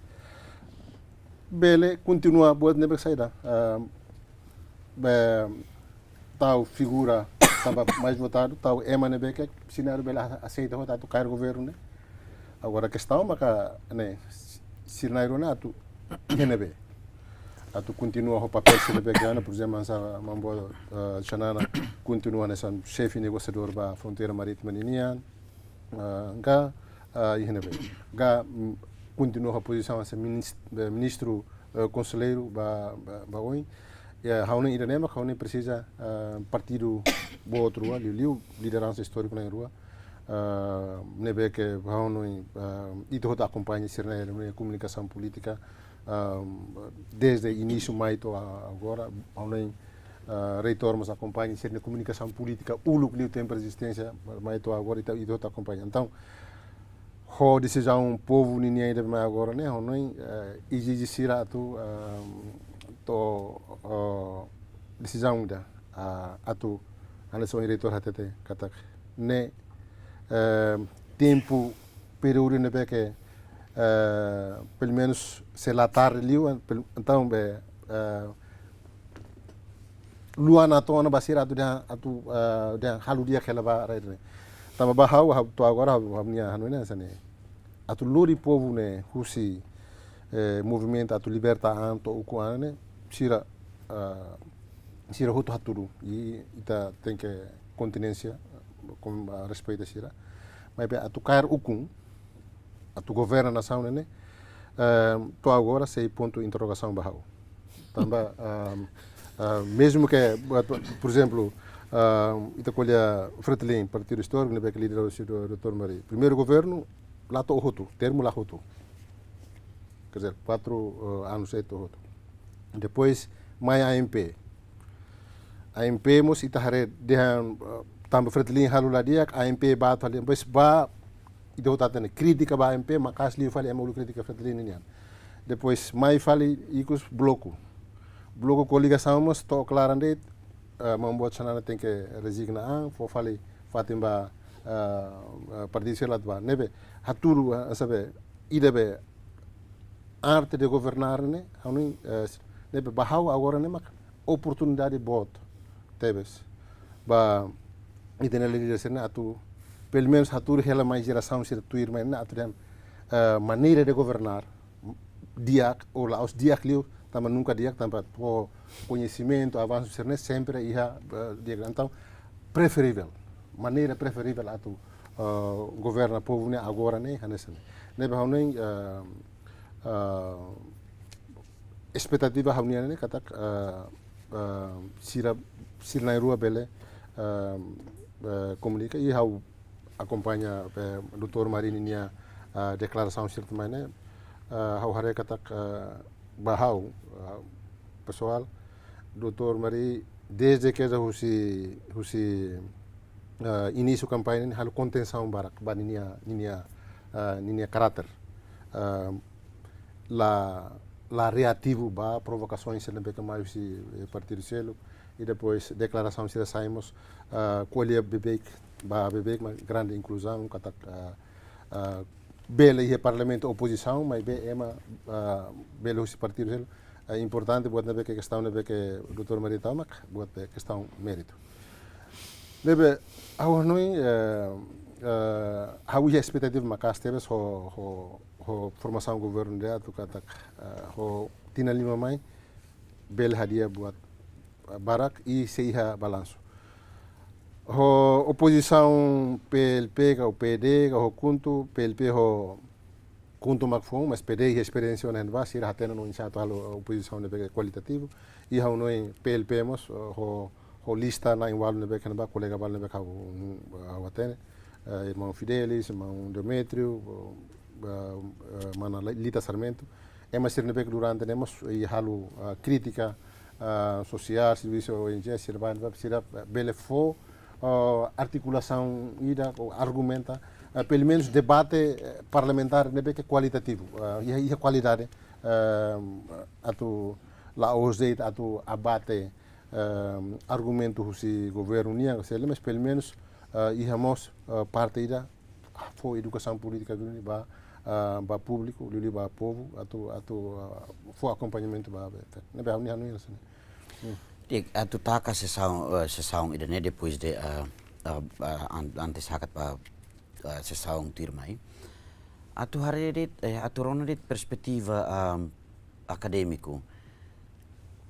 Bele kontinua buat ne'ebé saida. Eh, be, tau figura tanba mais votadu, tau ema ne'ebé ke sira na'in-rua bele a-, aseita hotu atu kaer governu ne'e. Agora kestaun maka ne'e, sira na'in-rua ne'e atu iha ne'ebé. Atu kontinua ho papél sira ne'ebé ke iha ona, por ezemplu, hanesan maun boot, eh, Xanana kontinua hanesan xefe negosiadór ba fronteira marítima ninian, ah, ka, ah, iha ne'ebé. Ka, mm, kontinua ho pozisaun hanesan minis-, eh, ministru, eh, konselleiru ba, ba, ba oin. Ya, ha'u hanoin ida-ne'e mak ha'u hanoin presiza, ah, partidu boot rua, liuliu lideransa istóriku na'in-rua. Ah, ne'ebé ke ha'u hanoin, ah, ita hotu akompaña sira-nia, nia komunikasaun polítika, ah, desde inísiu mai to'o a-, agora, ha'u hanoin, ah, reitór mós akompaña sira-nia komunikasaun polítika uluk liu tempu rezisténsia mai to'o agora, ita, ita hotu akompaña. Entaun, ho desizaun povu ninian ida mai agora ne'e, ha'u hanoin, eh, ezije sira atu, ah, to'o, ah, desizaun ida, ah, atu, hanesan eleitór hatete katak ne'e, eh, tempu períodu ne'ebé ke, eh, pelumenus sei la tarde liu, eh, pel-, entaun be, eh, luan atu ona ba sira atu dehan, atu, eh, dehan halo di'ak hela ba rai ne'e. Tanba ba ha'u, ha'u to'o agora, ha'u, ha'u-nia hanoin hanesan ne'e. Atu lori povu ne'e husi, eh, movimentu atu liberta an to'o ukun an ne'e, sira, ah, sira hotu hatudu, i ita tenke kontinénsia, kon, ah, respeita sira. Maibé atu kaer ukun, atu governa nasaun ne'e, eh, to'o agora sei pontu interrogasaun ba ha'u. Tanba, ah, ah, mezmu ke, buat, por ezemplu, ah, ita ko'alia Fretilin, partidu istóriku, ne'ebé ke lidera husi do-, doutór Mari. Primeiru governu, la to'o hotu, termu la hotu. Quer dizer, quatro, eh, anos sei to'o hotu. Depois, mai AMP. AMP mós ita haree dehan, eh, tanba Fretilin halo la di'ak, AMP ba atu halo, depois ba, ita hotu hatene, kritika ba AMP, maka'as liu fali ema uluk kritika Fretilin nian. Depois, mai fali ikus bloku. Bloku koligasaun mós to'o klaran de'it, eh, maun boot Xanana tenke rezigna an, fó fali fatin ba, eh, eh, partidu sira atu ba. Ne'ebé, hatudu, eh, sabe, ida be arte de governar ne'e, ha'u-nia, eh, ne'ebé ba ha'u agora ne'e mak oportunidade boot tebes ba ita-nia líder sira ne'e atu, pelumenus hatudu hela mai jerasaun sira tuirmai ne'e atu dehan, eh, maneira de governar, di'ak, ou la'ós di'ak liu, tanba nunka di'ak, tanba ho koñesimentu, avansu sira ne'e sempre iha, eh, di'ak. Entaun, preferivel, maneira preferivel atu, eh, governa povu ne'e agora ne'e, hanesan ne'e. Ne'ebé ha'u-nia, eh, eh, espetativa ha'u-nian ne'e katak, eh, eh, sira, sira na'in-rua bele, eh, eh, komunika, i ha'u akompaña, eh, doutór Mari ninia, ah, deklarasaun sira tuirmai ne'e, ah, ha'u haree katak, ah, ba ha'u, ah, pesoál, doutór Mari, dezde ke husi, husi, ah, inísiu kampaña ne'e halo kontensaun barak ba ninia, ninia, ah, ninia karáter. Ah, la, la reativu ba provokasaun sira ne'ebé ke mai husi, eh, partidu seluk, i depois deklarasaun sira sai mós, ah, ko'alia beibeik, ba beibeik mak grande inkluzaun, katak, ah, ah, bele iha parlamentu opozisaun, maibé ema, ah, bele husi partidu seluk, ah, importante buat ne'ebé ke kestaun ne'ebé ke doutór Mari tau mak, buat be kestaun méritu. Ne'ebé, ha'u hanoin, eh, eh, ha'u iha espetativa maka'as tebes ho, ho, ho formasaun governu ida atu katak, eh, ho tinan lima mai, bele hadi'a buat, eh, barak i sei iha balansu. Ho opozisaun PLP ka ho PD ka ho KHUNTO, PLP ho KHUNTO mak foun, mas PD iha esperiénsia ona iha ne'ebá, sira hatene no iniciatu halo opozisaun ne'ebé kualitativu. I ha'u hanoin PLP mós, eh, ho, ho lista na'in-ualu ne'ebé iha ne'ebá, kolega balu ne'ebé ha'u, ha'u hatene, eh, irmaun Fidelis, irmaun Demetrio, eh, eh, mana Li-, Lita Sarmento. Ema sira ne'ebé durante ne'e mós, eh, halo, ah, krítika, ah, sosiál, servisu ONG, sira ba, sira bele fó, ah, artikulasaun ida, ou argumenta, ah, pelumenus debate, eh, parlamentár ne'ebé ke kualitativu, ah, iha, iha kualidade, eh, atu la'ós de'it atu abate, eh, argumentu husi governu nian, ka sira, mas pelumenus, eh, iha mós, eh, parte ida, fó edukasaun polítika duni ba, ah, ba públiku, liuliu ba povu, atu, atu, ah, fó akompañamentu ba, be, ne'ebé ha'u-nia hanoin hanesan ne'e. Hmm. Di'ak, atu taka sesaun, eh, sesaun ida-ne'e depois de, ah, ah, ah, an-, antes hakat ba, ah, sesaun tuirmai. Atu haree de'it, eh, atu rona de'it perspetiva, ah, akadémiku.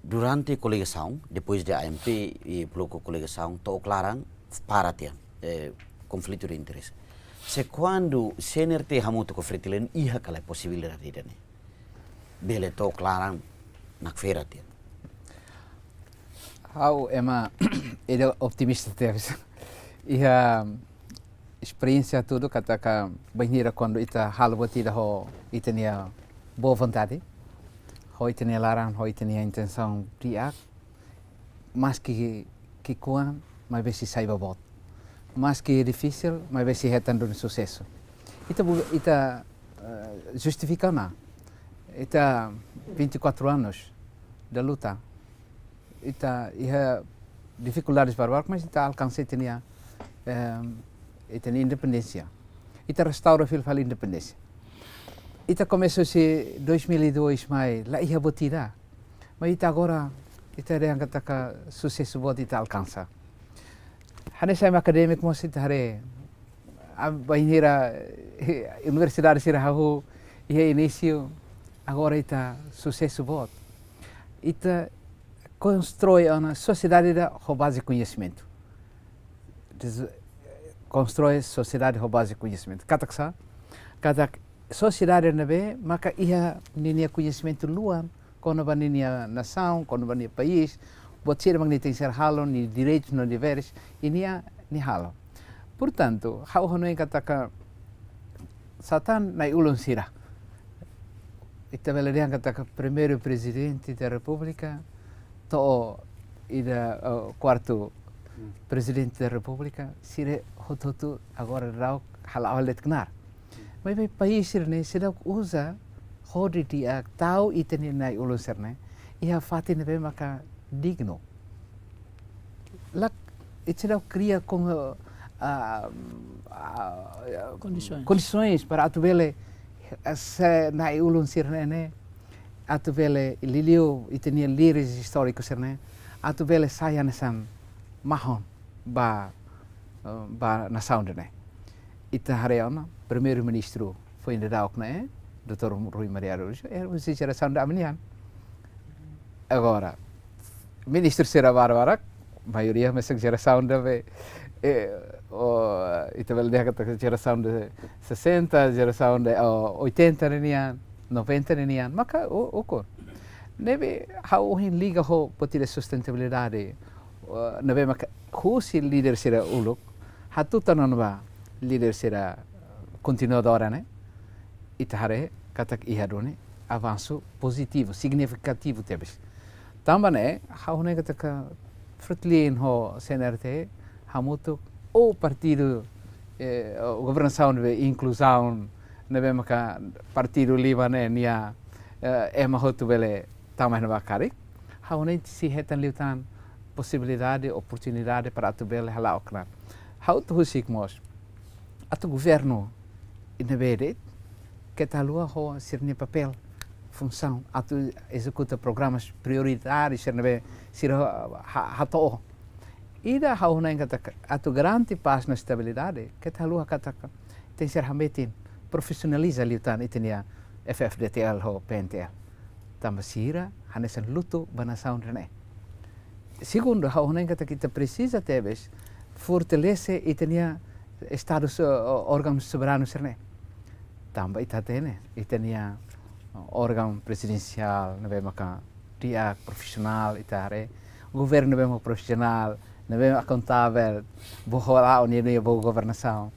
Durante koligasaun, depois de AMP i bloku koligasaun, to'o klaran para tiha, eh, konflitu de interese. Se kuandu CNRT hamutuk ho Fretilin iha ka lae posibilidade ida-ne'e, bele to'o klaran nakfera tiha. Ha'u ema ida optimista tebes. Iha esperiénsia hatudu katak bainhira kuandu ita halo buat ida ho ita-nia boa vontade, ho ita-nia laran, ho ita-nia intensaun di'ak, maski ki'ikoan, maibé sei sai ba boot. Maski difisil, maibé sei hetan duni susesu. Ita bu-, ita, eh, justifika ona. Ita vinte e quatro anos da luta. Ita iha difikuldades barak, mas ita alkansa ita-nia, em, ita-nia independénsia. Ita restaura fila fali independénsia. Ita komesa husi dois mil e dois mai la iha buat ida. Mas ita agora, ita dehan katak susesu boot ita alkansa. Hanesan akadémiku mós ita haree, a, bainhira, eh, universidade sira hahú iha inísiu, agora ita susesu boot. Ita konstrui ona sosiedade ida ho baze koñesimentu. Des-, konstrui sosiedade ho baze koñesimentu. Katak sá, katak sosiedade ne'ebé maka iha ninia koñesimentu luan kona-ba ninia nasaun, kona-ba nia país, buat sira mak nia tenke ser halo, nia direitus no deveres, i nia, nia halo. Portantu, ha'u hanoin katak sá tan na'i-ulun sira. Ita bele dehan katak primeiru Prezidente da Repúblika, to'o ida, eh, kuartu Hmm. Prezidente da Repúblika, sira hotu-hotu agora daudaun hala'o hela de'it knaar. Hmm. Maibé país sira-ne'e seidauk uza hodi di'ak tau ita-nia na'i-ulun sira-ne'e iha fatin ne'ebé maka dignu. Lae, ita seidauk kria kon-, ah, ah, Kondisoens. Kondisoens para atu bele, eh, se na'i-ulun sira-ne'e ne'e, atu bele liuliu ita-nia líderes istórikus sira-ne'e, atu bele sai hanesan mahon ba, eh, ba nasaun ida-ne'e. Ita haree ona, Primeiru-Ministru foin daudauk ne'e, doutór Rui Maria Araújo, eh, husi jerasaun ida ami-nian. Agora, ministru sira barak-barak, maioria mesak jerasaun ida be, eh, o, ita bele dehan katak jerasaun ida sesenta, jerasaun ida, o, oitenta ninian, noventa ninian, maka u-, ukur. Ne'ebé ha'u ohin liga ho buat ida sustentabilidade, o, ne'ebé maka husi líder sira uluk, hatutan ona ba líder sira kontinuadora ne'e, ita haree katak iha duni avansu pozitivu, signifikativu tebes. Tanba ne'e, ha'u hanoin katak Fretilin ho C N R T hamutuk ho partidu, eh, governasaun de inkluzaun, ne'ebé maka partidu lima ne'e nia, eh, ema hotu bele tama iha ne'ebá karik. Ha'u hanoin sei hetan liután posibilidade, oportunidade para atu bele hala'o knaar. Ha'u atu husik mós atu governu ida ne'ebé de'it, keta haluha ho sira-nia papél, funsaun, atu ezekuta programas prioritárius sira ne'ebé sira ha-, ha-, hato'o. Ida ha'u hanoin katak atu garante pás no estabilidade, keta haluha katak tenke ser hametin, profisionaliza liután ita-nia F F D T L ho P N T L. Tanba sira hanesan lutu ba nasaun ida-ne'e. Segundu, ha'u hanoin katak ita presiza tebes fortalese ita-nia estadus, eh, órgaun soberanu sira-ne'e. Tanba ita hatene, ita-nia, eh, órgaun prezidensiál ne'ebé maka di'ak, profisionál, ita haree, governu ne'ebé maka profisionál, ne'ebé akontavel, boa hala'o ninia boa governasaun.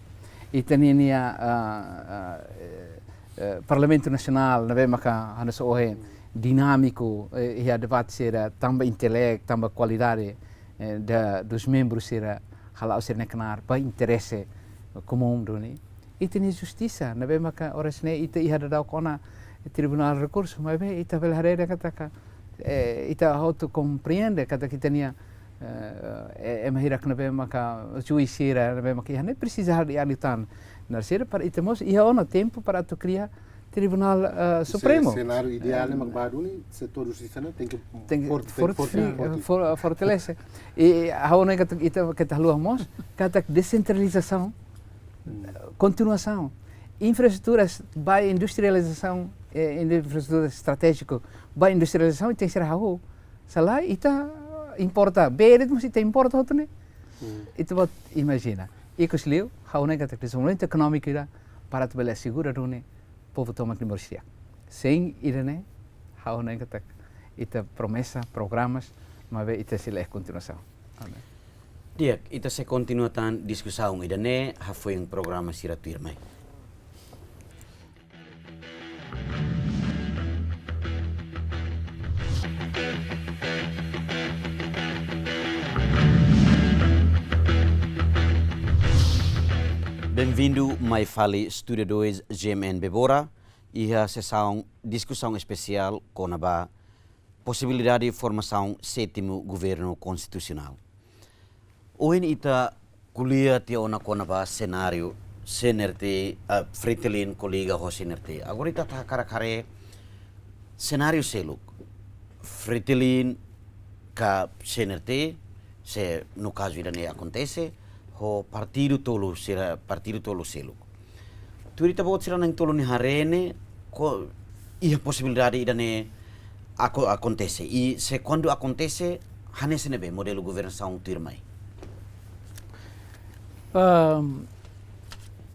Ita-nia, ah, ah, eh, eh, Parlamentu Nasionál, ne'ebé maka hanesan ohin dinámiku, eh, iha debate sira, tanba intelektu, tanba kualidade, eh, da, dos membrus sira, hala'o sira-nia knaar ba interese komún duni. Ita-nia justisa, ne'ebé maka oras ne'e ita iha daudaun ona Tribunál Rekursu, maibé ita bele haree katak, eh, ita hotu komprende katak ita-nia, eh, eh, ema hirak ne'ebé maka juís sira, ne'ebé maka iha ne'e presiza halo di'ak liután. Naran sira para ita mós iha ona tempu para atu kria Tribunál, eh, Supremu. Senáriu ideál ne'e mak ba duni, setór justisa ne'e tenke Tenke forte, tenke forte, forte, forte, forte. for-, fortalese. I ha'u hanoin katak ita, keta haluha mós katak desentralizasaun, Hmm. kontinuasaun. Infraestruturas ba industrializasaun, eh, infraestrutura estratéjiku ba industrializasaun tenke ser hahú. Se lae ita importa, bee de'it mós ita importa hotu ne'e. Hmm. Ita-boot imajina. Ikusliu, ha'u hanoin katak dezenvolvimentu ekonómiku ida para atu bele asegura duni povu tomak nia moris di'ak. Sein ida-ne'e, ha'u hanoin katak ita promesa, programas, maibé ita sei la iha kontinuasaun. Amen. Di'ak, ita sei kontinua tan diskusaun ida-ne'e hafoin programa sira tuirmai. Benvindu mai fali Studio dois G M N Bebora, iha sesaun diskusaun espesiál kona-ba Posibilidade formasaun sétimu governu konstitusionál. Ohin ita ko'alia tiha ona kona-ba senáriu C N R T, ah, Fretilin koliga ho C N R T. Agora ita atu hakarak haree senáriu seluk. Fretilin ka C N R T, se no kazu ida-ne'e akontese, ho partidu tolu sira, partidu tolu seluk. Tuir ita-boot sira na'in-tolu nia haree ne'e, ko iha posibilidade ida-ne'e ako-, akontese. I se kuandu akontese, hanesan ne'ebé modelu governasaun tuirmai? Ehm,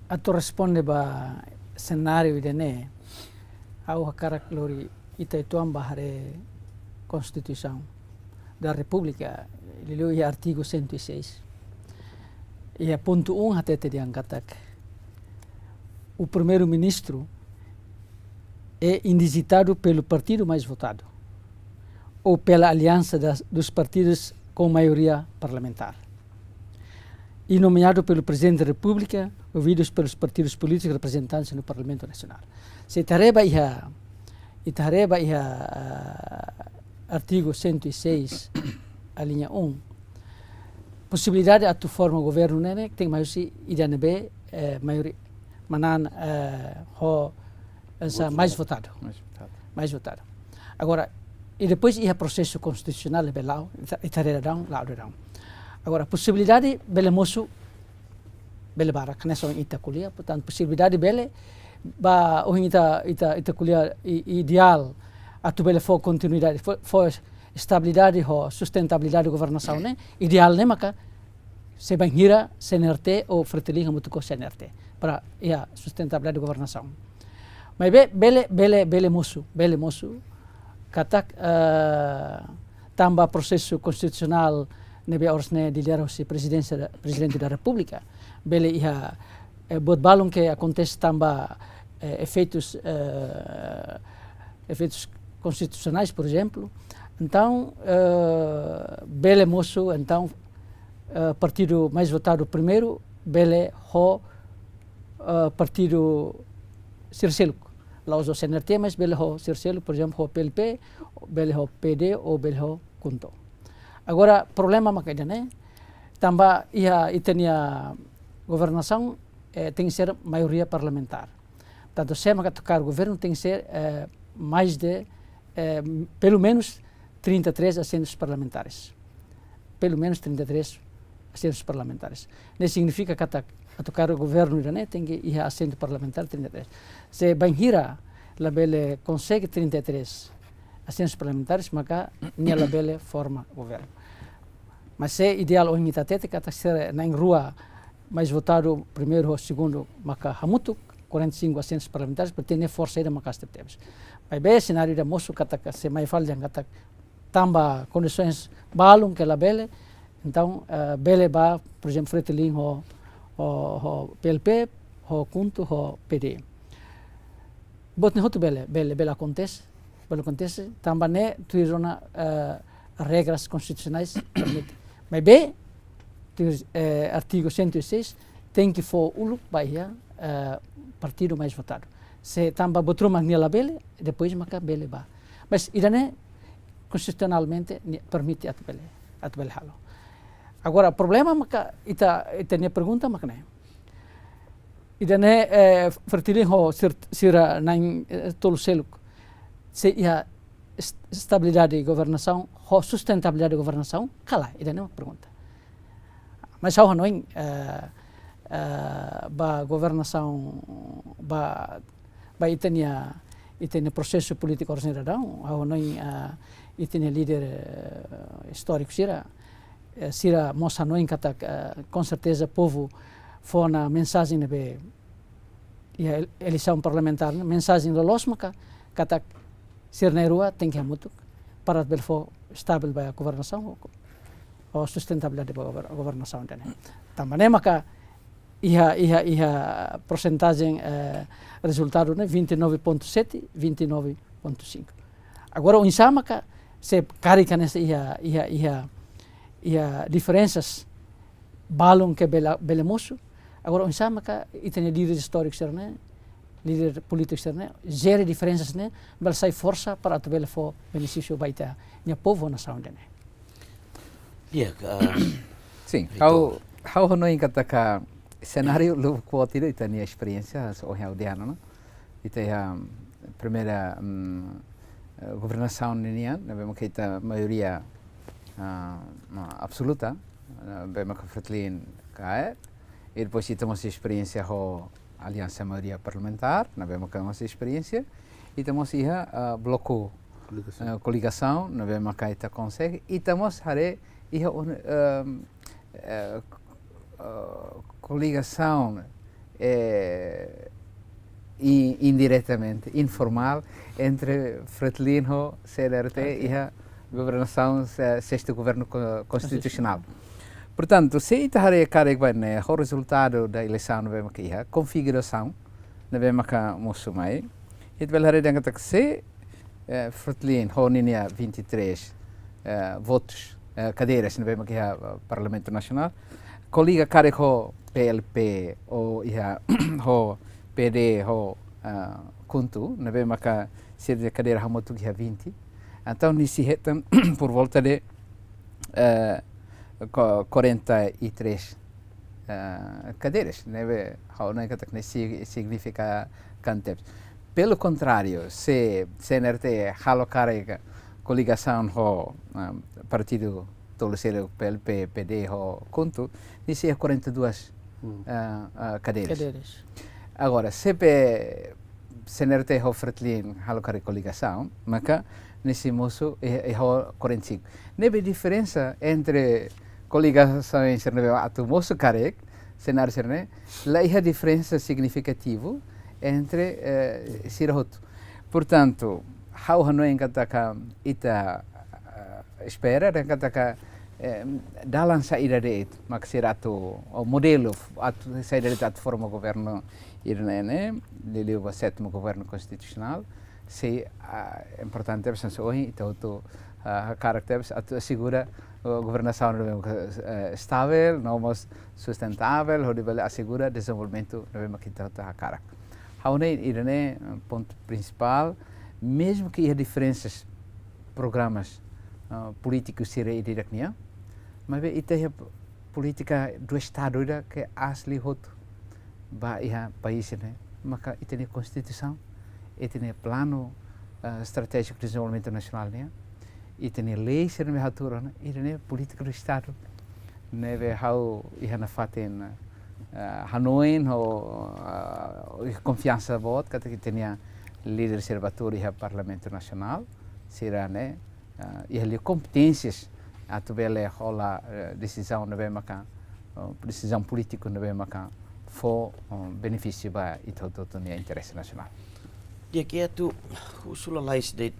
atu responde ba senáriu ida-ne'e, ha'u hakarak lori ita uitoan bá haree Konstituisaun da Repúblika, liuliu iha artigu cento e seis. Iha pontu um hatete dehan katak: "O primeiro-ministro é indigitado pelo partido mais votado ou pela aliança das, dos partidos com maioria parlamentar, e nomeado pelo Presidente da República, ouvidos pelos partidos políticos representantes no Parlamento Nacional." Se ita haree ba iha, ita haree ba iha, ah, artigu cento e seis, alínea um, posibilidade atu forma governu ne'e, ne'e tenke mai husi ida ne'ebé, eh, maiori-, manan, eh, ho, eh, sa-, Votu mais votadu. Mais votadu. Mais votadu. Agora, i depois iha prosesu konstitusionál ne'ebé la'o, ita, ita haree daudaun, la'o daudaun. Agora, posibilidade bele mosu, bele barak, hanesan ita ko'alia, portantu, posibilidade bele, ba ohin ita, ita, ita ko'alia i-, ideál atu bele fó kontinuidade, fó, fó estabilidade ho sustentabilidade governasaun ne'e, ideál ne'e maka se bainhira C N R T ou Fretilin hamutuk ho C N R T para iha sustentabilidade governasaun. Maibé bele, bele, bele mosu, bele mosu katak, eh, tanba prosesu konstitusionál ne'ebé oras ne'e lidera husi Prezidénsia da, Prezidente da Repúblika, bele iha, eh, buat balun ke akontese tanba, eh, efeitus, eh, efeitus konstitusionais, por ezemplu. Entaun, eh, bele mosu, entaun, eh, partidu mais votadu primeiru bele ho, eh, partidu sira seluk. La'ós ho C N R T, mas bele ho sira seluk, por ezemplu, ho P L P, bele ho P D ou bele ho KHUNTO. Agora, problema maka ida-ne'e, tanba iha ita-nia governasaun, eh, tenke ser maioria parlamentár. Portantu, sé maka atu kaer governu tenke ser, eh, mais de, eh, pelumenus trinta e três assentos parlamentares. Pelumenus trinta e três assentos parlamentares. Ne'e signifika katak atu kaer governu ida-ne'e tenke iha assentu parlamentár trinta e três. Se bainhira labele konsege trinta e três assentos parlamentares, maka nia labele forma governu. Mas se ideál ohin ita hatete katak sira na'in-rua mais votadu primeiru ho segundu maka hamutuk, quarenta e cinco assentos parlamentares, portantu ne'e forsa ida maka'as tebetebes. Maibé senáriu ida mosu katak se mai fali dehan katak tanba kondisoens balun ke labele, entaun, eh, bele ba, por ezemplu, Fretilin ho, ho, ho P L P, ho KHUNTO, ho P D. Buat ne'e hotu bele, bele, bele akontese, bele akontese, tanba ne'e tuir ona, eh, regras konstitusionais permite. Maibé, tuir, eh, artigu cento e seis, tenke fó uluk ba iha, eh, partidu mais votadu. Se tanba buat ruma nia labele, depois maka bele ba. Mas ida-ne'e konstitusionalmente nia permite atu bele, atu bele halo. Agora, problema maka ita, ita-nia pergunta maka ne'e. Ida-ne'e, eh, Fretilin ho sir-, sira na'in, eh, tolu seluk. Se iha est-, estabilidade governasaun, ho sustentabilidade governasaun, ka lae, ida-ne'e mak pergunta. Mas ha'u hanoin, eh, eh, ba governasaun, ba, ba ita-nia, ita-nia prosesu polítiku oras ne'e daudaun, ha'u hanoin, eh, ita-nia líder, eh, istóriku sira, eh, sira mós hanoin katak, eh, com certeza povu fó ona mensajen ne'ebé iha el-, eleisaun parlamentár ne'e, mensajen loloos maka katak sira na'in-rua tenke hamutuk para bele fó estavel ba governasaun ou, ou sustentabilidade ba gover-, governasaun ida-ne'e. Tanba ne'e maka iha, iha, iha porsentajen, eh, rezultadu ne'e vinte e nove ponto sete, vinte e nove ponto cinco. Agora, oinsá maka se karik hanesan iha, iha, iha, iha diferensas balun ke bele, bele mosu. Agora, oinsá maka ita-nia líder istóriku sira-ne'e líder polítiku sira-ne'e jere diferensas ne'e, bele sai forsa para atu bele fó benefísiu ba ita-nia povu, nasaun ida-ne'e. Di'ak, ah, Sin, Vitor. ha'u, ha'u hanoin katak senáriu lubuk boot ida ita-nia esperiénsia, so ohin ha'u dehan ona. Ita iha primeira, mm, eh, governasaun ninian, ne'ebé maka ita maioria, ah, ah, absoluta, ne'ebé maka Fretilin kaer. I depois ita mós esperiénsia ho aliansa maioria parlamentár, ne'ebé maka mós esperiénsia. Ita mós iha, ah, bloku, Koligasaun. eh, koligasaun, ne'ebé maka ita konsege. Ita mós haree iha un-, ehm, eh, eh, koligasaun, eh, i-, indiretamente, informál, entre Fretilin ho C N R T, Ok. iha governasaun, eh, sestu governu ko-, konstitusionál. Portantu, se ita haree karik ba ne'e, ho rezultadu da eleisaun ne'ebé maka iha, konfigurasaun ne'ebé maka mosu mai, ita bele haree dehan katak se, eh, Fretilin ho ninia vinte e três, eh, votus, eh, kadeiras ne'ebé maka iha, eh, Parlamentu Nasionál, koliga karik ho P L P ou iha ho P D ho, eh, KHUNTO, ne'ebé maka sira-nia kadeira hamutuk iha vinte. Entaun, ne'e sei hetan por volta de, eh, co-, quarenta e três, eh, cadeiras, ne'ebé ha'u hanoin katak ne'e si-, signifikante. Pelo contrário, se C N R T halo karik koligasaun ho, ah, partidu tolu seluk, P L P, P D ho KHUNTO, ne'e sei quarenta e duas, Hmm. ah, ah, cadeiras. Cadeiras. Agora, se pe-, C N R T ho Fretilin halo karik koligasaun, maka ne'e sei mosu, eh, eh, ho quarenta e cinco. Ne'ebé diferensa entre koligasaun sira ne'ebé atu mosu karik, senáriu sira-ne'e, la iha diferensa signifikativu entre, eh, sira hotu. Portantu, ha'u hanoin katak ita, eh, espera dehan katak, eh, dalan saida de'it mak sira atu, ou modelu atu saida de'it atu forma governu ida-ne'e, liuliu ba sétimu governu konstitusionál, sei, ah, importante hanesan ohin ita hotu, ah, hakarak tebes atu asegura, ah, governasaun ne'ebé maka, eh, estável, no mós sustentável, hodi bele asegura dezenvolvimentu ne'ebé maka ita hotu hakarak. Ha'u hanoin ida-ne'e, eh, pontu prinsipál, mezmu ke iha diferensas programas, ah, polítiku sira ida-idak nian, maibé ita iha polítika do Estadu ida ke aas liu hotu ba iha país ne'e, maka ita-nia Konstituisaun, ita-nia Planu, eh, Estratéjiku Dezenvolvimentu Nasionál nian, ita-nia lei sira ne'ebé hatuur ona, ita-nia polítika do Estadu ne'ebé ha'u iha nafatin, eh, hanoin ho, eh, konfiansa boot katak ita-nia líder sira ba tuur iha Parlamentu Nasionál, sira-ne'e, ah, iha liu kompeténsias atu bele hola, eh, desizaun ne'ebé maka, eh, desizaun polítiku ne'ebé maka fó, eh, benefísiu ba ita hotu-hotu nia interese nasionál. Di'ak, atu husu lalais de'it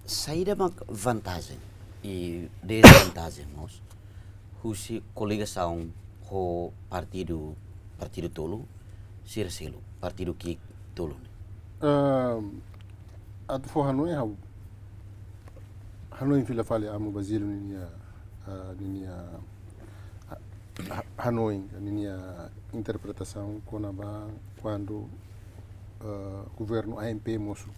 saida mak vantajen i dezvantajen mós husi koligasaun ho partidu, partidu tolu, sira seluk, partidu ki'ik tolu ne'e. Ehm, atu fó hanoin, ha'u hanoin fila fali Amu Basílio ninia, ah, ninia, ah, ah, hanoin, ninia interpretasaun kona-ba kuandu, ah, governu A M P mosu.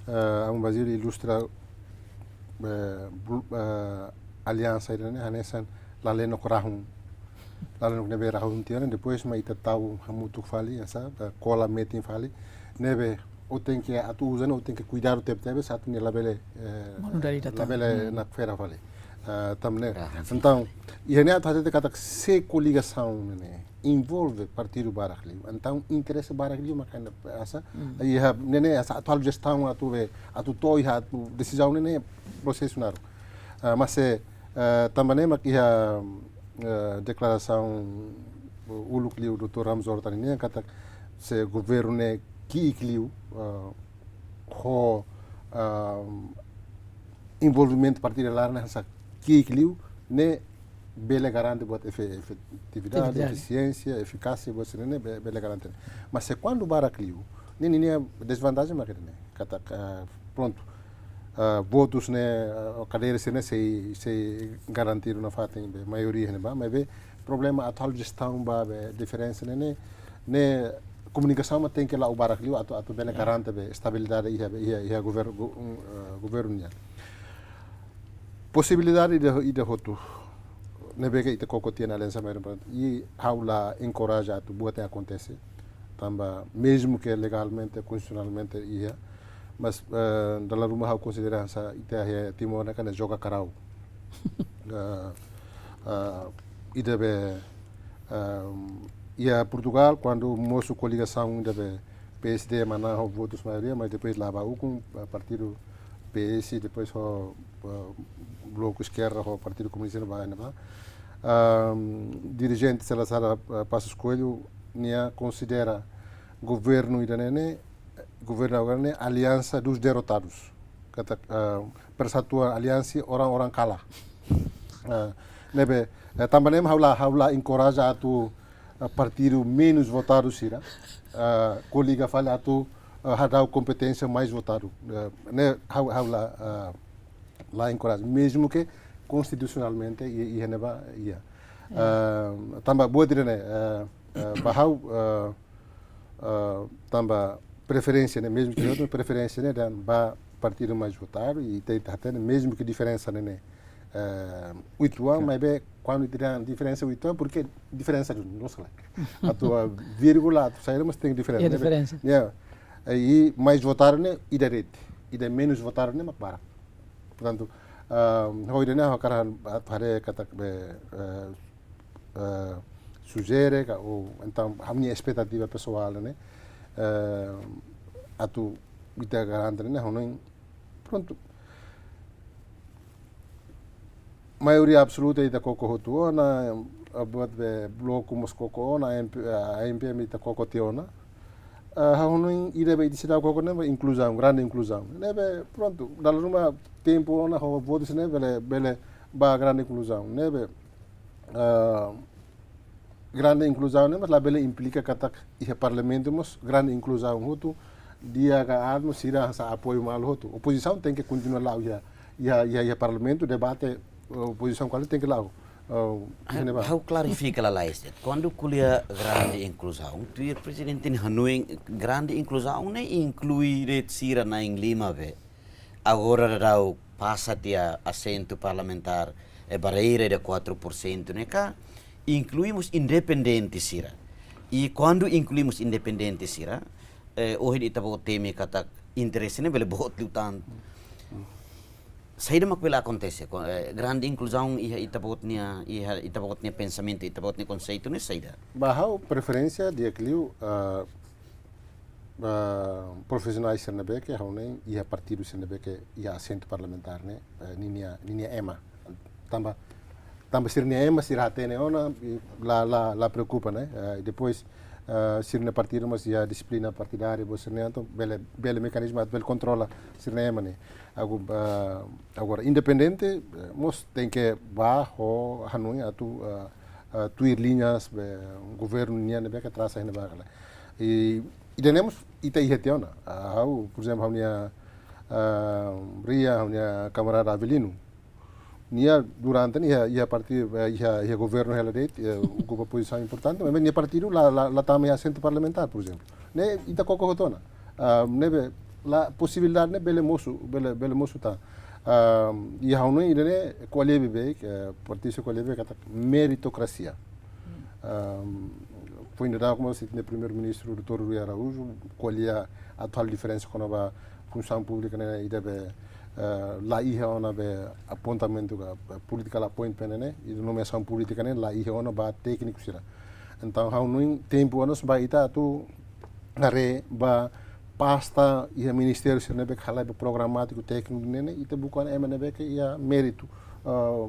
Ah, Amu Basílio ilustra, eh, blu-, eh, aliansa ida-ne'e hanesan lalenok rahun. Lalenok ne'ebé rahun tiha ona, depois mak ita tau hamutuk fali, hanesan, eh, kola metin fali. Ne'ebé ó tenke atu uza, ó tenke kuidadu tebetebes atu nia labele, eh, Manu dari datang. labele Hmm. nakfera fali. Eh, tanba ne'e. Rahun. Entaun, iha ne'e atu hatete katak se koligasaun ne'e envolve partidu barak liu. Entaun, interese barak liu mak hanesan, hanesan, Hmm. iha ne'e hanesan atuál jestaun atu be, atu to'o iha atu desizaun ne'e prosesu naruk. Ah, mas se, eh, tanba ne'e mak iha, eh, deklarasaun uluk liu doutór Ramos Horta nian katak se governu ne'e ki'ik liu, eh, ho, ah, envolvimentu partidu laran hanesan ki'ik liu, ne'e bele garante buat efe-, efetividade, Efetividade. efisiénsia, efikásia, buat sira-ne'e be-, bele garante. Mas se kuandu barak liu, ne'e ninia dezvantajen mak ne'e. Katak, ah, prontu, ah, votus ne'e, ah, kadeira sira-ne'e sei, sei garantidu nafatin be maioria ne'ebá, maibé problema atuál jestaun ba be diferensa ne'e, ne'e, ne'e komunikasaun mak tenke la'o barak liu atu, atu bele garante be estabilidade iha, iha, iha governu, go-, um, eh, governu nian. Posibilidade ida, ida hotu ne'ebé ke ita koko tiha ona Aliansa Maioria Importante. I ha'u la enkoraja atu buat ne'e akontese. Tanba mezmu ke legalmente, konstitusionalmente iha, mas, eh, dala ruma ha'u konsidera hanesan ita iha Timor ne'e hanesan joga karau. Eh, eh, ida be, eh, iha Portugal, kuandu mosu koligasaun ida be P S D manán ho votus maioria, mas depois la ba ukun, eh, partidu P S, depois ho, eh, Bloku Eskerda, ho Partidu Komunista ba, ne'ebá. Ahm, dirijente sira sala, eh, Passos Coelho, nia konsidera governu ida-ne'e ne'e, governu agora ne'e, aliansa dos derrotados. Katak, ah, persatuan aliansa orang-orang kalah. Ah, ne'ebé, eh, tanba ne'e ha'u la, ha'u la enkoraja atu, eh, partidu menus votadu sira, eh, koliga fali atu, eh, hadau kompeténsia mais votadu. Eh, ne'e ha'u, ha'u la, eh, la enkoraja. Mezmu ke konstitusionalmente i, iha ne'ebá, iha. Eh, tanba buat ida-ne'e, eh, eh, ba ha'u, eh, eh, tanba preferénsia ne'e, mezmu ke outro preferénsia ne'e, ida ba partidu mais votadu, i ita, ita hatene, mezmu ke diferensa ne'e, ne'e, eh, oituan, maibé kuandu ita dehan diferensa oituan, porke diferensa duni, loos ka lae. Atu, ah, vírgula, atu saida, mas tenke diferensa, ne'ebé? Diferensa. Ya. I mais votadu ne'e, ida de'it, ida menus votadu ne'e mak barak. Portantu, ah, ho ida-ne'e, ha'u hakarak atu haree katak be, eh, eh, sujere ka, ou entaun, ha'u-nia espetativa pesoál ne'e, eh, atu ita garante ne'e, ha'u hanoin, prontu. Maioria absoluta ita koko hotu ona, eh, buat be Bloku mós koko ona, A M P, eh, A M P M ita koko tiha ona. Eh, ha'u hanoin ida be ita seidauk koko ne'e be inkluzaun, grande inkluzaun. Ne'ebé, prontu, dala ruma tempu ona ho votus ne'e bele, bele ba grande inkluzaun. Ne'ebé, ah, grande inkluzaun ne'e mós labele implika katak iha parlamentu mós grande inkluzaun hotu, di'ak ka aat mós sira hanesan apoiu malu hotu. Opozisaun tenke kontinua la'o iha, iha, iha, iha parlamentu, debate, eh, opozisaun ko'alia tenke la'o. Eh, Ah, iha ne'ebá. Ha'u klarifika lalais de'it. Kuandu ko'alia grande inkluzaun, tuir prezidente nia hanoin grande inkluzaun ne'e inklui de'it sira na'in-lima be agora daudaun pasa tiha asentu parlamentár, eh, barreira de quatro por cento ne'e ka, inklui mós independente sira. I kuandu inklui mós independente sira, eh, ohin ita-boot temi katak interese ne'e bele boot liután. Saida mak bele akontese, ko-, eh, grande inkluzaun iha ita-boot nia, iha ita-boot nia pensamentu, ita-boot nia konseitu ne'e saida? Ba ha'u preferénsia di'ak liu, eh, eh, profisionál sira ne'ebé ke, ha'u hanoin, iha partidu sira ne'ebé ke iha asentu parlamentár ne'e, eh, ninia, ninia ema. Tanba, tanba sira-nia ema sira hatene ona, i la, la, la preokupa, ne'e? Eh, depois, eh, sira-nia partidu mós iha dixiplina partidária, buat sira-ne'e, entaun bele, bele mekanizmu atu bele kontrola sira-nia ema ne'e. Ago-, eh, agora, independente, eh, mós tenke ba ho hanoin atu, eh, eh, tuir liñas be governu nian ne'ebé ke trasa iha ne'ebá ka lae. I, ida-ne'e mós ita iha tiha ona. Ah, ha'u, por ezemplu, ha'u-nia, ah, ria, ha'u-nia kamarada Avelino. Nia durante ne'e iha, iha partidu, eh, iha, iha governu hela de'it, eh, okupa pozisaun importante, mas nia partidu la, la, la tama iha asentu parlamentár, por ezemplu. Ne'e ita koko hotu ona. Ah, ne'ebé la posibilidade ne'e bele mosu, bele, bele mosu tan. Ah, i ha'u hanoin ida-ne'e ko'alia beibeik, eh, pertense ko'alia beibeik katak meritokrasia. Ah, foin daudauk mós ita-nia Primeiru-Ministru doutór Rui Araújo ko'alia atu halo diferensa kona-ba funsaun públika ne'e ida be, eh, la iha ona be apontamentu ka, eh, political appointment ne'e, i nomeasaun públika ne'e la iha ona ba tékniku sira. Entaun, ha'u hanoin tempu ona ba ita atu haree ba pasta iha ministériu sira ne'ebé ke halai ba programátiku tékniku ne'e, ita buka ema ne'ebé ke iha méritu, eh,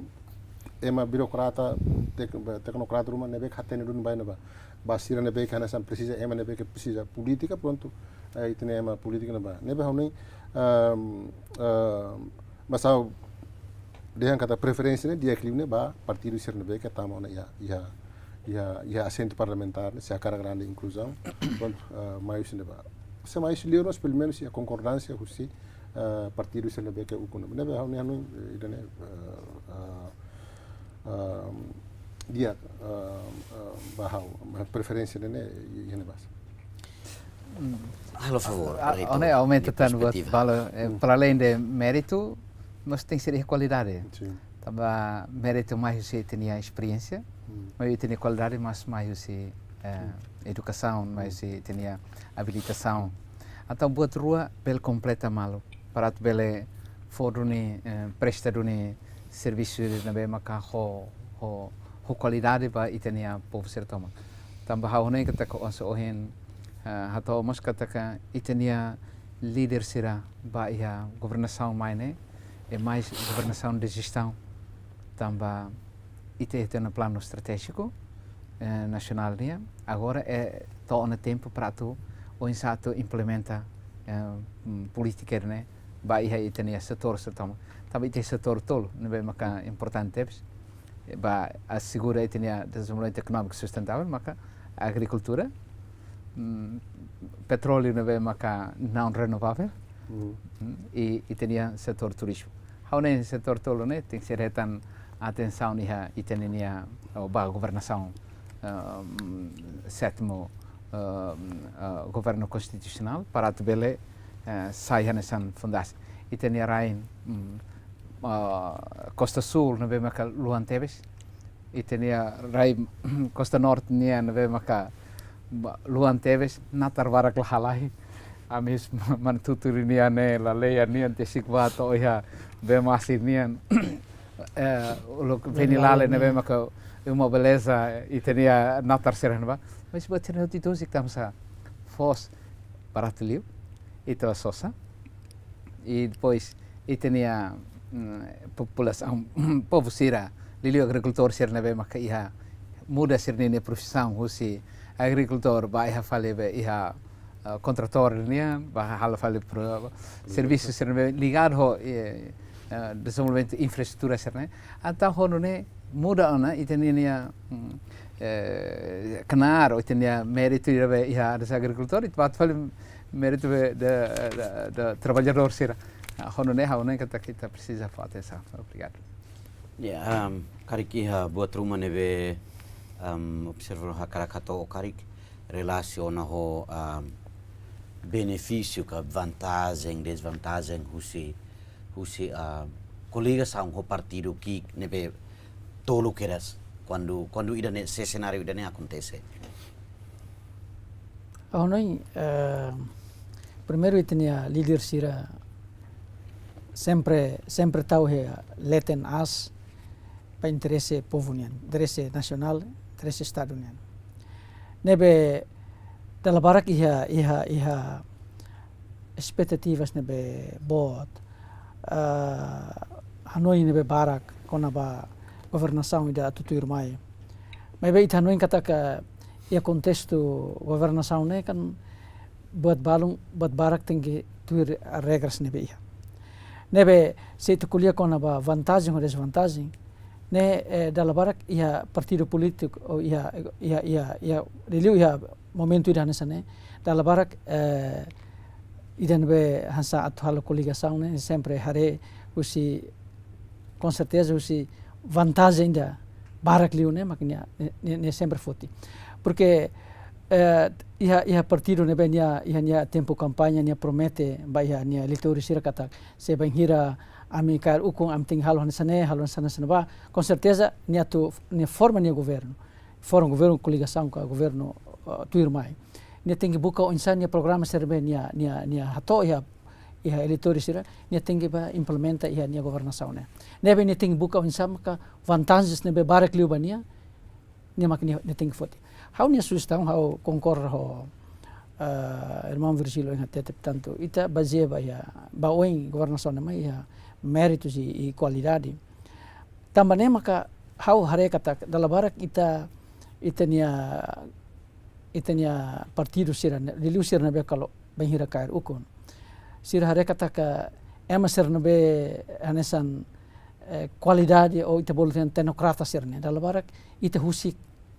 ema birokrata, tek-, teknokrata ruma ne'ebé ke hatene duni ba ne'ebá. Ba sira ne'ebé ke hanesan presiza, ema ne'ebé ke presiza polítika, prontu, eh, ita-nia ema polítika ne'ebá. Ne'ebé ha'u hanoin, ehm, ehm, mas ha'u dehan katak preferénsia ne'e di'ak liu ne'e ba partidu sira ne'ebé ke tama ona iha, iha, iha, iha asentu parlamentár ne'e, se hakarak grande inkluzaun, prontu, eh, mai husi ne'ebá. Se mai husi liur mós, pelumenus iha konkordánsia husi, eh, partidu sira ne'ebé ke ukun. Ne'ebé ha'u hanoin, eh, ida-ne'e, eh, eh, ehm, di'ak, ehm, ehm, ba ha'u, preferénsia ne'e, ne'e, iha ne'ebá. Halo favór, ah, reitór, oinsá aumenta tan buat perspetiva. Valór, eh, para além de mérito, mas tenke ser kualidade. Sin. Tanba mérito mai husi ita-nia esperiénsia, mas ita-nia kualidade mai husi, eh, edukasaun, mai husi ita-nia abilitasaun. Entaun buat rua bele kompleta malu, para atu bele fó duni, eh, presta duni servisu ne'ebé maka ho, ho, ho kualidade ba ita-nia povu sira tomak. Tanba ha'u hanoin katak oinsá ohin, eh, hato'o mós katak ita-nia líder sira ba iha governasaun mai ne'e, é mais governasaun de jestaun. Tanba ita iha ona planu estratéjiku, eh, nasionál nian, agora é to'o ona tempu para atu oinsá atu implementa, eh, mm, polítika ne'e ba iha ita-nia setór sira tomak. Tanba ita iha setór tolu ne'ebé maka importante tebes, eh, ba asegura ita-nia dezenvolvimentu ekonómiku sustentável, maka agrikultura, mm, petróleu ne'ebé maka não renovável, mm, i ita-nia setór turizmu. Ha'u hanoin setór tolu ne'e tenke ser hetan atensaun iha ita-nia, oh, ba governasaun, ehm, sétimu, ehm, eh, governu konstitusionál para atu bele, eh, sai hanesan fundasaun. Ita-nia rain, mm, eh, Kosta Súl ne'ebé maka luan tebes. Ita-nia rain Kosta Norte nian ne'ebé maka ba-, luan tebes, natar barak la halai. Ami husi Manatuto nian ne'e, Laleya nian, Tesik ba to'o iha Bee Masin nian. Eh, uluk Venilale ne'ebé maka uma beleza, ita-nia natar sira ne'ebá. Mas buat sira hotu ita husik tanbasá? Foos baratu liu, ita la sosa. I depois ita-nia, mm, populasaun, povu sira, liuliu agrikultór sira ne'ebé maka iha, muda sira-nia profisaun husi agrikultór ba iha fali be iha, eh, kontratór nian, ba halo fali pro-, servisu sira ne'ebé ligadu ho, eh, eh, dezenvolvimentu infraestrutura sira-ne'e. Entaun ho nune'e muda ona ita-nia, mm, eh, knaar, ita-nia méritu ida be iha hanesan agrikultór, ita ba fali méritu be de, de, de traballadór sira. Ah, ho nune'e ha'u hanoin katak ita presiza fó atensaun. Obrigadu. Ya, um, karik iha buat ruma ne'ebé, um, observadór hakarak hato'o karik relasiona ho, um, benefísiu ka vantajen, dezvantajen husi, husi, um, koligasaun ho partidu ki'ik ne'ebé tolu kedas kuandu, kuandu ida-ne'e, se senáriu ida-ne'e akontese. Ha'u hanoin, eh, primeiru ita-nia líder sira sempre, sempre tau iha leten aas ba interese povu nian, interese nasionál, interese Estadu nian. Ne'ebé dala barak iha, iha, iha espetativas ne'ebé boot, eh, hanoin ne'ebé barak kona-ba governasaun ida atu tuir mai. Maibé ita hanoin katak iha kontestu governasaun ne'e kan buat balun, buat barak tenke tuir regras ne'ebé iha. Ne'ebé se ita ko'alia kona-ba vantajen ho dezvantajen, ne'e, eh, dala barak iha partidu polítiku, ou iha, iha, iha, iha, liuliu iha momentu ida hanesan ne'e, dala barak, eh, ida ne'ebé hanesan atu halo koligasaun ne'e, sempre haree husi, com certeza, husi vantajen ida barak liu ne'e, mak nia, nia, nia sempre foti. Porque, eh, iha, iha partidu ne'ebé nia, iha nia tempu kampaña, nia promete ba iha nia eleitór sira katak, se bainhira ami kaer ukun, ami tenke halo hanesan ne'e, halo hanesan ne'e, hanesan ne'ebá, com certeza, nia atu, nia forma nia governu. Forma governu koligasaun ka governu, eh, tuir mai. Nia tenke buka oinsá nia programa sira be nia, nia, nia hato'o iha, iha eleitór sira, nia tenke ba implementa iha nia governasaun ne'e. Ne'ebé nia tenke buka oinsá maka vantajen ne'ebé barak liu ba nia, nia mak nia, nia tenke foti. Ha'u-nia sujestaun, ha'u konkorda ho, eh, irmaun Virgílio ohin hatete, portantu, ita bazeia ba iha, ba oin governasaun ne'e mai iha méritus i, i kualidade. Tanba ne'e maka ha'u haree katak dala barak ita, ita-nia, ita-nia partidu sira-ne'e, liuliu sira ne'ebé kalau bainhira kaer ukun. Sira haree katak ema sira ne'ebé hanesan, eh, kualidade ou ita bolu dehan teknokrata sira-ne'e. Dala barak ita husik,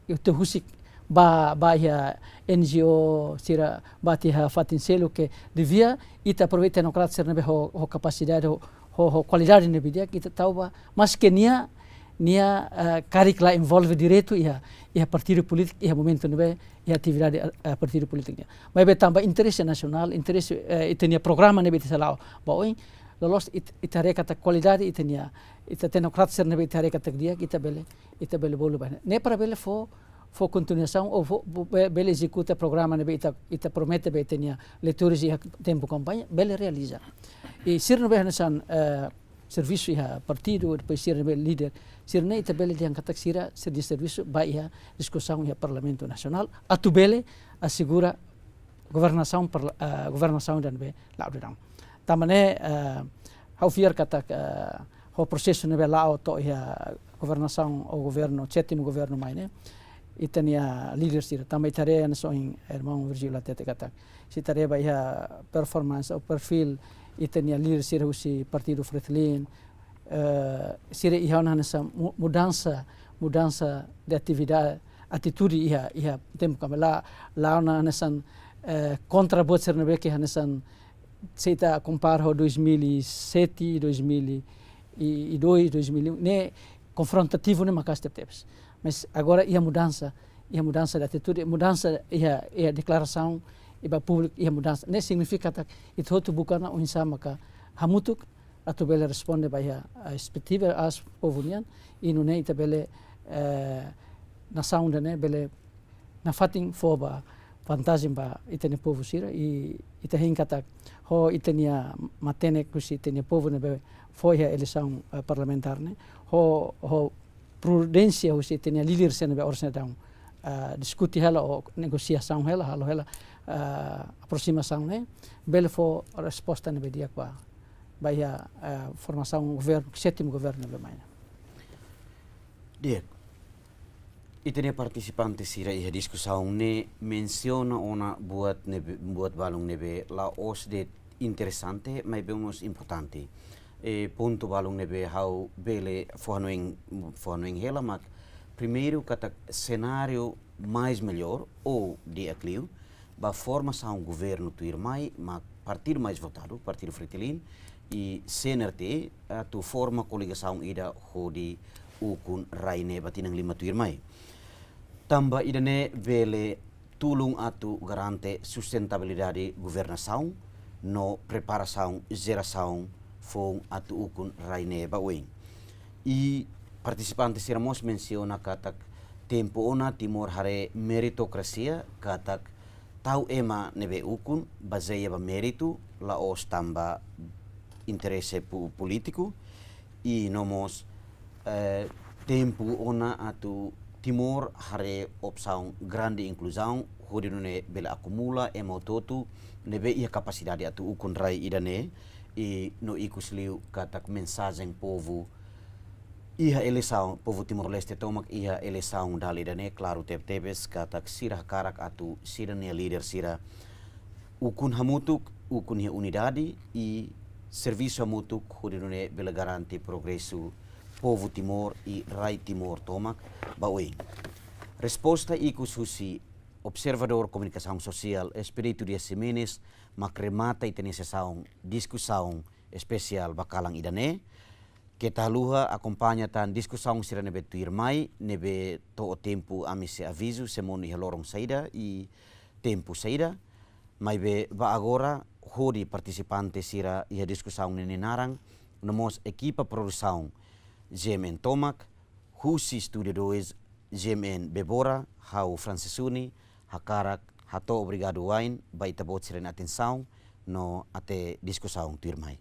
ita husik ba, ba iha N G O sira, ba iha fatin seluk ke devia ita aproveita teknokrata sira ne'ebé ho, ho kapasidade, ho, ho, ho kualidade ne'ebé di'ak, ita tau ba, maske nia, nia, eh, karik la envolve diretu iha, iha partidu polítiku, iha momentu ne'ebé, iha atividade, eh, partidu polítiku nian. Maibé tanba interese nasionál, interese, eh, ita-nia programa ne'ebé ita sei la'o ba oin, loloos it-, ita haree katak kualidade ita-nia, ita teknokrata sira ne'ebé ita haree katak di'ak, ita bele, ita bele bolu ba ne'e. Ne'e para bele fó, fó kontinuasaun ou fó, bo-, be-, bele ezekuta programa ne'ebé ita, ita promete ba ita-nia eleitores iha tempu kampaña, bele realiza. I sira ne'ebé hanesan, eh, servisu iha partidu, depois sira ne'ebé líder, sira-ne'e ita bele dehan katak sira, sira-nia servisu ba iha diskusaun iha Parlamentu Nasionál, atu bele asegura governasaun parla-, eh, governasaun ida ne'ebé la'o daudaun. Tanba ne'e, eh, ha'u fiar katak, eh, ho prosesu ne'ebé la'o to'o iha governasaun ou governu, sétimu governu mai ne'e, ita-nia líder sira, tanba ita haree hanesan ohin irmaun Virgílio hatete katak, se ita haree ba iha performance ou perfíl ita-nia líder sira husi Partidu Fretilin, eh, sira iha ona hanesan mu-, mudansa, mudansa de atividade, atitude iha, iha tempu kampaña. La, la ona hanesan, eh, kontra buat sira ne'ebé ke hanesan se ita kompara ho dois mil e sete, dois mil e dois, dois mil e um, ne'e konfrontativu ne'e maka'as tebetebes. Mas agora iha mudansa, iha mudansa de atitude, mudansa iha, iha deklarasaun, iha públiku, iha mudansa. Ne'e signifika katak ita hotu buka ona oinsá maka hamutuk atu bele responde ba iha, eh, espetivu aas povu nian, i nune'e ita bele, eh, nasaun ida-ne'e bele nafatin fó ba vantajen ba ita-nia povu sira, i ita hein katak ho ita-nia matenek husi ita-nia povu ne'ebé fó iha eleisaun, eh, parlamentár ne'e, ho, ho prudénsia husi ita-nia líder sira ne'ebé oras ne'e daudaun, eh, diskute hela ou negosiasaun hela, halo hela, eh, aproximasaun ne'e, bele fó resposta ne'ebé di'ak ba, ba iha, eh, formasaun governu, sétimu governu ne'ebé mai ne'e. Di'ak. Ita-nia partisipante sira iha diskusaun ne'e mensiona ona buat ne'ebé, buat balun ne'ebé la'ós de'it interesante, maibé mós importante. I pontu balun ne'ebé ha'u bele fó hanoin, fó hanoin hela mak, primeiru katak senáriu mais melhor ou di'ak liu ba formasaun governu tuirmai mak partidu mais votadu, Partidu Fretilin, i C N R T, atu forma koligasaun ida hodi ukun rai ne'e ba tinan lima tuirmai. Tanba ida-ne'e bele tulun atu garante sustentabilidade governasaun no preparasaun jerasaun foun atu ukun rai ne'e ba oin. I partisipante sira mós mensiona katak tempu ona Timor haree meritokrasia, katak tau ema ne'ebé ukun bazeia ba méritu, la'ós tanba interese pu-, polítiku, i no mós, eh, tempu ona atu Timor haree opsaun grande inkluzaun, hodi nune'e bele akumula ema hotu-hotu ne'ebé iha kapasidade atu ukun rai ida-ne'e, i no ikus liu katak mensajen povu iha eleisaun, povu Timor-Leste tomak iha eleisaun dala ida-ne'e klaru tebetebes katak sira hakarak atu sira-nia líder sira ukun hamutuk, ukun iha unidade i servisu hamutuk hodi nune'e bele garante progresu povu Timor i rai Timor tomak ba oin. Resposta ikus husi observadór komunikasaun sosiál Expedito Dias Ximenes mak remata ita-nia sesaun diskusaun espesiál ba kalan ida-ne'e. Keta haluha akompaña tan diskusaun sira ne'ebé tuirmai, ne'ebé to'o tempu ami sei avizu se monu iha loron saida i tempu saida. Maibé ba agora, hodi partisipante sira iha diskusaun ne'e nia naran, no mós ekipa produsaun G M N tomak, husi Estúdiu dois G M N Bebora, ha'u Francis Suni, hakarak hato'o obrigadu wa'in ba ita-boot sira-nia atensaun, no até diskusaun tuirmai.